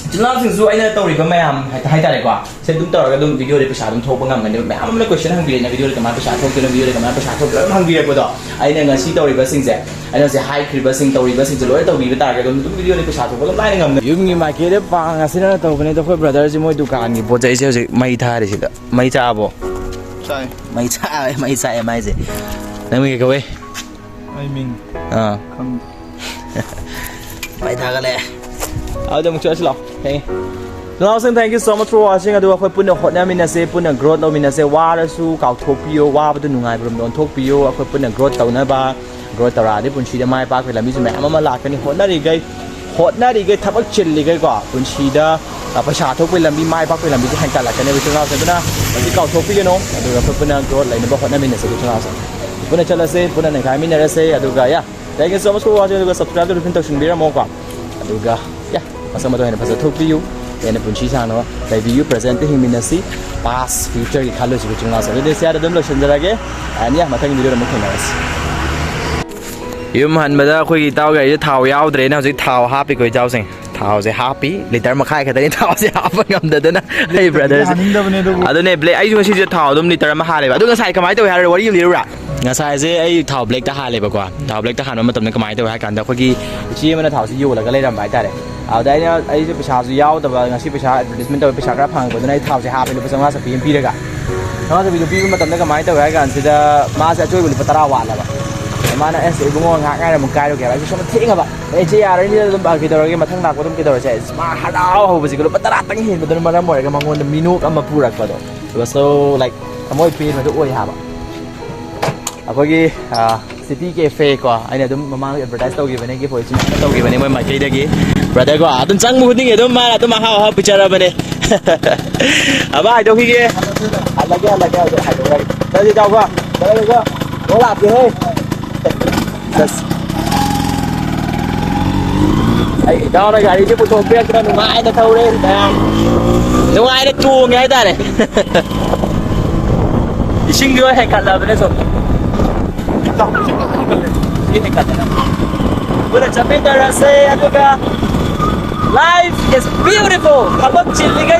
ꯏꯆꯤꯜ ꯏꯅꯥꯎꯁꯤꯡꯁꯨ ꯑꯩꯅ ꯇꯧꯔꯤꯕ ꯃꯌꯥꯝ ꯍꯥꯏ-, ꯍꯥꯏꯇꯥꯔꯦꯀꯣ, ꯁꯦ ꯑꯗꯨꯝ ꯇꯧꯔꯒ ꯑꯗꯨꯝ videoꯗ ꯄꯩꯁꯥ ꯑꯗꯨꯝ ꯊꯣꯛꯄ ꯉꯝꯒꯅꯦꯕ꯫ ꯃꯌꯥꯝ ꯑꯃꯅ question ꯍꯪꯕꯤꯔꯛꯑꯦꯅ, videoꯗ ꯀꯃꯥꯏꯅ ꯄꯩꯁꯥ ꯊꯣꯛꯇꯣꯏꯅꯣ, videoꯗ ꯀꯃꯥꯏꯅ ꯄꯩꯁꯥ ꯊꯣꯛꯇꯣꯏꯅꯣ ꯑꯗꯨꯝ ꯍꯪꯕꯤꯔꯛꯄꯗꯣ, ꯑꯩꯅ ꯉꯁꯤ ꯇꯧꯔꯤꯕꯁꯤꯡꯁꯦ, ꯑꯩꯅ ꯉꯁꯤ ꯍꯥꯏꯈ꯭ꯔꯤꯕꯁꯤꯡ, ꯇꯧꯔꯤꯕꯁꯤꯡꯁꯦ ꯂꯣꯏ ꯇꯧꯕꯤꯕ ꯇꯥꯔꯒꯗꯤ ꯑꯗꯨꯝ, ꯑꯗꯨꯝ videoꯗ ꯄꯩꯁꯥ ꯊꯣꯛꯄ ꯑꯗꯨꯝ ꯂꯥꯏꯅ ꯉꯝꯒꯅꯤ꯫ ꯌꯨꯝꯒꯤ ꯃꯥꯏꯀꯩꯗ ꯄꯥꯡꯉꯁꯤꯅ ꯇꯧꯕꯅꯦ, ꯑꯗꯣ ꯑꯩꯈꯣꯏ brotherꯁꯤ ꯃꯣꯏ ꯗꯨꯀꯥꯟꯒꯤ ꯄꯣꯠ ꯆꯩꯁꯦ ꯍꯧꯖꯤꯛ ꯃꯩ ꯊꯥꯔꯤꯁꯤꯗ꯫ ꯃꯩ ꯆꯥꯛꯑꯕꯣ? ꯆꯥꯛꯑꯦ꯫ ꯃꯩ ꯆꯥꯛꯑꯦ, ꯃꯩ ꯆꯥꯛꯑꯦ ꯃꯥꯏꯁꯦ꯫ ꯅꯪ ꯃꯤꯡ ꯀꯩ ꯀꯧꯋꯦ? ꯑꯩ ꯃꯤꯡ ꯑꯥ꯫ ꯈꯪꯗꯦ꯫ ꯃꯩ ꯊꯥꯒꯠꯂꯛꯑꯦ꯫ ꯑꯗꯨꯗꯤ ꯑꯃꯨꯛ ꯆꯠꯂꯁꯤ ꯂꯥꯛꯑꯣ꯫ ꯊꯦꯡꯉꯦ꯫ ꯏꯆꯤꯜ ꯏꯅꯥꯎꯁꯤꯡ, thank you so much for watching꯫ ꯑꯗꯨꯒ ꯑꯩꯈꯣꯏ ꯄꯨꯟꯅ ꯍꯣꯠꯅꯃꯤꯟꯅꯁꯦ, ꯄꯨꯟꯅ growth ꯂꯧꯃꯤꯟꯅꯁꯦ꯫ ꯋꯥꯔꯁꯨ ꯀꯥꯎꯊꯣꯛꯄꯤꯌꯣ, ꯋꯥꯕꯗꯨ ꯅꯨꯡꯉꯥꯏꯕꯔꯣꯝꯗ ꯑꯣꯟꯊꯣꯛꯄꯤꯌꯣ꯫ ꯑꯩꯈꯣꯏ ꯄꯨꯟꯅ growth ꯇꯧꯅꯕ ꯒ꯭ꯔꯣꯠ ꯇꯧꯔꯛꯑꯗꯤ ꯄꯨꯟꯁꯤꯗ ꯃꯥꯏ ꯄꯥꯛꯄꯒꯤ ꯂꯝꯕꯤꯁꯨ ꯃꯌꯥꯝ ꯑꯃ ꯂꯥꯛꯀꯅꯤ꯫ ꯍꯣꯠꯅꯔꯤꯈꯩ, ꯍꯣꯠꯅꯔꯤꯈꯩ, ꯊꯕꯛ ꯆꯤꯜꯂꯤꯈꯩꯀꯣ, ꯄꯨꯟꯁꯤꯗ, ꯑ, ꯄꯩꯁꯥ ꯊꯣꯛꯄꯒꯤ ꯂꯝꯕꯤ, ꯃꯥꯏ ꯄꯥꯛꯄꯒꯤ ꯂꯝꯕꯤꯁꯦ ꯍꯦꯟꯒꯠꯂꯛꯀꯅꯦꯕ, ꯏꯆꯤꯜ ꯏꯅꯥꯎꯁꯦ꯫ ꯑꯗꯨꯅ ꯃꯁꯤ ꯀꯥꯎꯊꯣꯛꯄꯤꯒꯅꯨ, ꯑꯗꯨꯒ ꯑꯩꯈꯣꯏ ꯄꯨꯟꯅ ꯒ꯭ꯔꯣꯠ ꯂꯩꯅꯕ ꯍꯣꯠꯅꯃꯤꯟꯅꯁꯦ, ꯏꯆꯤꯜ ꯏꯅꯥꯎꯁꯦ꯫ ꯄꯨꯟꯅ ꯆꯠꯂꯁꯦ, ꯄꯨꯟꯅ ꯅꯩꯈꯥꯏꯃꯤꯟꯅꯔꯁꯦ꯫ ꯑꯗꯨꯒ, ꯌꯥ, thank you so much for watching꯫ ꯑꯗꯨꯒ subscribe ꯇꯧꯕꯤꯗꯨꯅ ꯇꯧꯁꯤꯟꯕꯤꯔꯝꯃꯣꯀꯣ꯫ ꯑꯗꯨꯒ, ꯌꯥ, ꯃꯁꯛ ꯃꯇꯧ ꯍꯦꯟꯅ ꯐꯖꯊꯣꯛꯄꯤꯌꯨ, ꯍꯦꯟꯅ ꯄꯨꯟꯁꯤ ꯁꯥꯡꯅ ꯂꯩꯕꯤꯌꯨ, present ꯍꯤꯡꯃꯤꯟꯅꯁꯤ, past future ꯒꯤ ꯈꯜꯂꯣꯏꯁꯤ, ꯏꯆꯤꯜ ꯏꯅꯥꯎꯁꯦ꯫ ꯑꯗꯨꯗꯤ ꯁꯤ ꯑꯗꯨꯝ ꯂꯣꯏꯁꯤꯟꯖꯔꯒꯦ, and, ꯌꯥ, ꯃꯊꯪꯒꯤ video ꯗ ꯑꯃꯨꯛ ꯊꯦꯡꯅꯔꯁꯤ꯫ ꯌꯨꯝ ꯍꯟꯕꯗ ꯑꯩꯈꯣꯏꯒꯤ ꯏꯇꯥꯎ ꯒꯥꯔꯤꯁꯦ ꯊꯥꯎ ꯌꯥꯎꯗ꯭ꯔꯦꯅ ꯍꯧꯖꯤꯛ ꯊꯥꯎ ꯍꯥꯞꯄꯤꯀꯣ, ꯏꯇꯥꯎꯁꯤꯡ꯫ ꯊꯥꯎꯁꯦ ꯍꯥꯞꯄꯤ, ꯂꯤꯇꯔ ꯃꯈꯥꯏ ꯈꯛꯇꯅꯤ ꯊꯥꯎꯁꯦ ꯍꯥꯞꯄ ꯉꯝꯗꯗꯅ ꯑꯩ brother ꯁꯦ꯫ ꯍꯥꯟꯅꯤꯡꯗꯕꯅꯦ ꯑꯗꯨꯕꯨ꯫ ꯑꯗꯨꯅꯦ, black, ꯑꯩꯁꯨ ꯉꯁꯤꯁꯦ ꯊꯥꯎ ꯑꯗꯨꯝ ꯂꯤꯇꯔ ꯑꯃ ꯍꯥꯜꯂꯦꯕ꯫ ꯑꯗꯣ ꯉꯁꯥꯏ ꯀꯃꯥꯏꯅ ꯇꯧꯏ ꯍꯥꯏꯔ ꯋꯥꯔꯤ ꯑꯃ ꯂꯤꯔꯨꯔꯥ? ꯉꯁꯥꯏꯁꯦ ꯑꯩ ꯊꯥꯎ black ꯇ ꯍꯥꯜꯂꯦꯕꯀꯣ꯫ ꯊꯥꯎ black ꯇ ꯍꯥꯟꯕ ꯃꯇꯝꯗ ꯀꯃꯥꯏꯅ ꯇꯧꯏ ꯍꯥꯏ ꯀꯥꯟꯗ, ꯑꯩꯈꯣꯏꯒꯤ ꯏꯆꯦ ꯑꯃꯅ ꯊꯥꯎꯁꯦ ꯌꯣꯜꯂꯒ ꯂꯩꯔꯝꯕ ꯍꯥꯏꯇꯥꯔꯦ꯫ ꯑꯗꯨꯗ ꯑꯩꯅ, ꯑꯩꯁꯨ ꯄꯩꯁꯥꯁꯨ ꯌꯥꯎꯗꯕ, ꯉꯁꯤ ꯄꯩꯁꯥ advertisement ꯇꯧꯔ ꯄꯩꯁꯥ ꯈꯔ ꯐꯪꯉꯛꯄꯗꯨꯅ ꯑꯩ ꯊꯥꯎꯁꯦ ꯍꯥꯞꯄꯦ, ꯂꯨꯄꯥ ꯆꯥꯝꯃꯉꯥ ꯆꯠꯄꯤ ꯑꯃ ꯄꯤꯔꯒ꯫ ꯆꯥꯝꯃꯉꯥ ꯆꯠꯄꯤꯗꯨ ꯄꯤꯕ ꯃꯇꯝꯗ ꯀꯃꯥꯏꯅ ꯇꯧꯏ ꯍꯥꯏ ꯀꯥꯟꯁꯤꯗ, ꯃꯥꯁꯦ ꯑꯆꯣꯏꯕ ꯂꯨꯄꯥ ꯇꯔꯥ ꯋꯥꯠꯂꯕ꯫ ꯃꯥꯅ, "ꯑꯁ, ꯏꯕꯨꯡꯉꯣ, ꯉꯥꯏꯍꯥꯛ ꯉꯥꯏꯔꯝꯃꯨ, ꯀꯥꯏꯔꯨꯒꯦ ꯍꯥꯏꯕ꯫ ꯑꯩꯁꯨ ꯁꯣꯝꯗ ꯊꯦꯡꯉꯕ꯫ ꯑꯦ, ꯏꯆꯦ, ꯌꯥꯔꯣꯏꯅꯦ, ꯑꯗꯨꯝ ꯀꯩꯗꯧꯔꯒꯦ, ꯃꯊꯪ ꯂꯥꯛꯄ ꯑꯗꯨꯝ ꯀꯩꯗꯧꯔꯁꯦ?" ꯑꯁ, ꯃꯥ ꯍꯔꯥꯎ ꯍꯧꯕꯁꯤꯒ ꯂꯨꯄꯥ ꯇꯔꯥꯇꯪ ꯍꯦꯟꯕꯗꯨꯅ ꯃꯔꯝ ꯑꯣꯏꯔꯒ ꯃꯉꯣꯟꯗ ꯃꯤꯅꯣꯛ ꯑꯃ ꯄꯨꯔꯛꯄꯗꯣ꯫ It was so, like, ꯊꯃꯣꯏ ꯄꯦꯟꯕꯗꯣ ꯑꯣꯏ ꯍꯥꯏꯕ꯫ ꯑꯩꯈꯣꯏꯒꯤ, ꯑ, City Cafe ꯀꯣ, ꯑꯩꯅ ꯑꯗꯨꯝ ꯃꯃꯥꯡꯗ advertise ꯇꯧꯈꯤꯕꯅꯦ, gift ꯍꯣꯏ ꯁꯨꯃꯥꯏꯅ ꯇꯧꯈꯤꯕꯅꯦ ꯃꯣꯏ ꯃꯥꯏꯀꯩꯗꯒꯤ꯫ Brother ꯀꯣ, ꯑꯗꯨꯝ ꯆꯪꯕ ꯈꯨꯗꯤꯡꯒꯤ ꯑꯗꯨꯝ ꯃꯥꯅ ꯑꯗꯨꯝ ꯑꯍꯥꯎ ꯑꯍꯥꯎ ꯄꯤꯖꯔꯕꯅꯦ꯫ ꯑꯃ ꯍꯥꯏꯗꯣꯛꯈꯤꯒꯦ꯫ ꯍꯜꯂꯒꯦ, ꯍꯜꯂꯒꯦ, ꯍꯥꯏꯗꯣꯛ, ꯍꯥꯏꯗꯣꯛ, ꯍꯥꯏꯗꯣꯛ꯫ ꯆꯠꯂꯁꯤ, ꯏꯇꯥꯎꯀꯣ꯫ ꯆꯠꯂꯁꯤꯀꯣ꯫ ꯂꯣꯛ ꯂꯥꯛꯀꯦꯍꯦ꯫ ꯆꯠꯁꯤ꯫ ꯑꯩ ꯏꯇꯥꯎꯅ ꯒꯥꯔꯤꯁꯦ ꯄꯨꯊꯣꯛꯄꯤꯔꯛꯇꯅ ꯅꯨꯡꯉꯥꯏꯅ ꯊꯧꯔꯦ ꯃꯌꯥꯝ꯫ ꯅꯨꯡꯉꯥꯏꯅ ꯇꯣꯡꯉꯦ ꯍꯥꯏꯇꯥꯔꯦ꯫ ꯏꯁꯤꯡꯁꯨ ꯍꯦꯟꯀꯠꯂꯕꯅꯦ ꯁꯣꯝꯗ꯫ ꯁꯤ ꯍꯦꯟꯀꯠꯂꯦ꯫ ꯄꯨꯟꯅ ꯆꯠꯃꯤꯟꯅꯔꯁꯦ, ꯑꯗꯨꯒ life is beautiful꯫ ꯊꯕꯛ ꯆꯤꯜꯂꯤꯉꯩ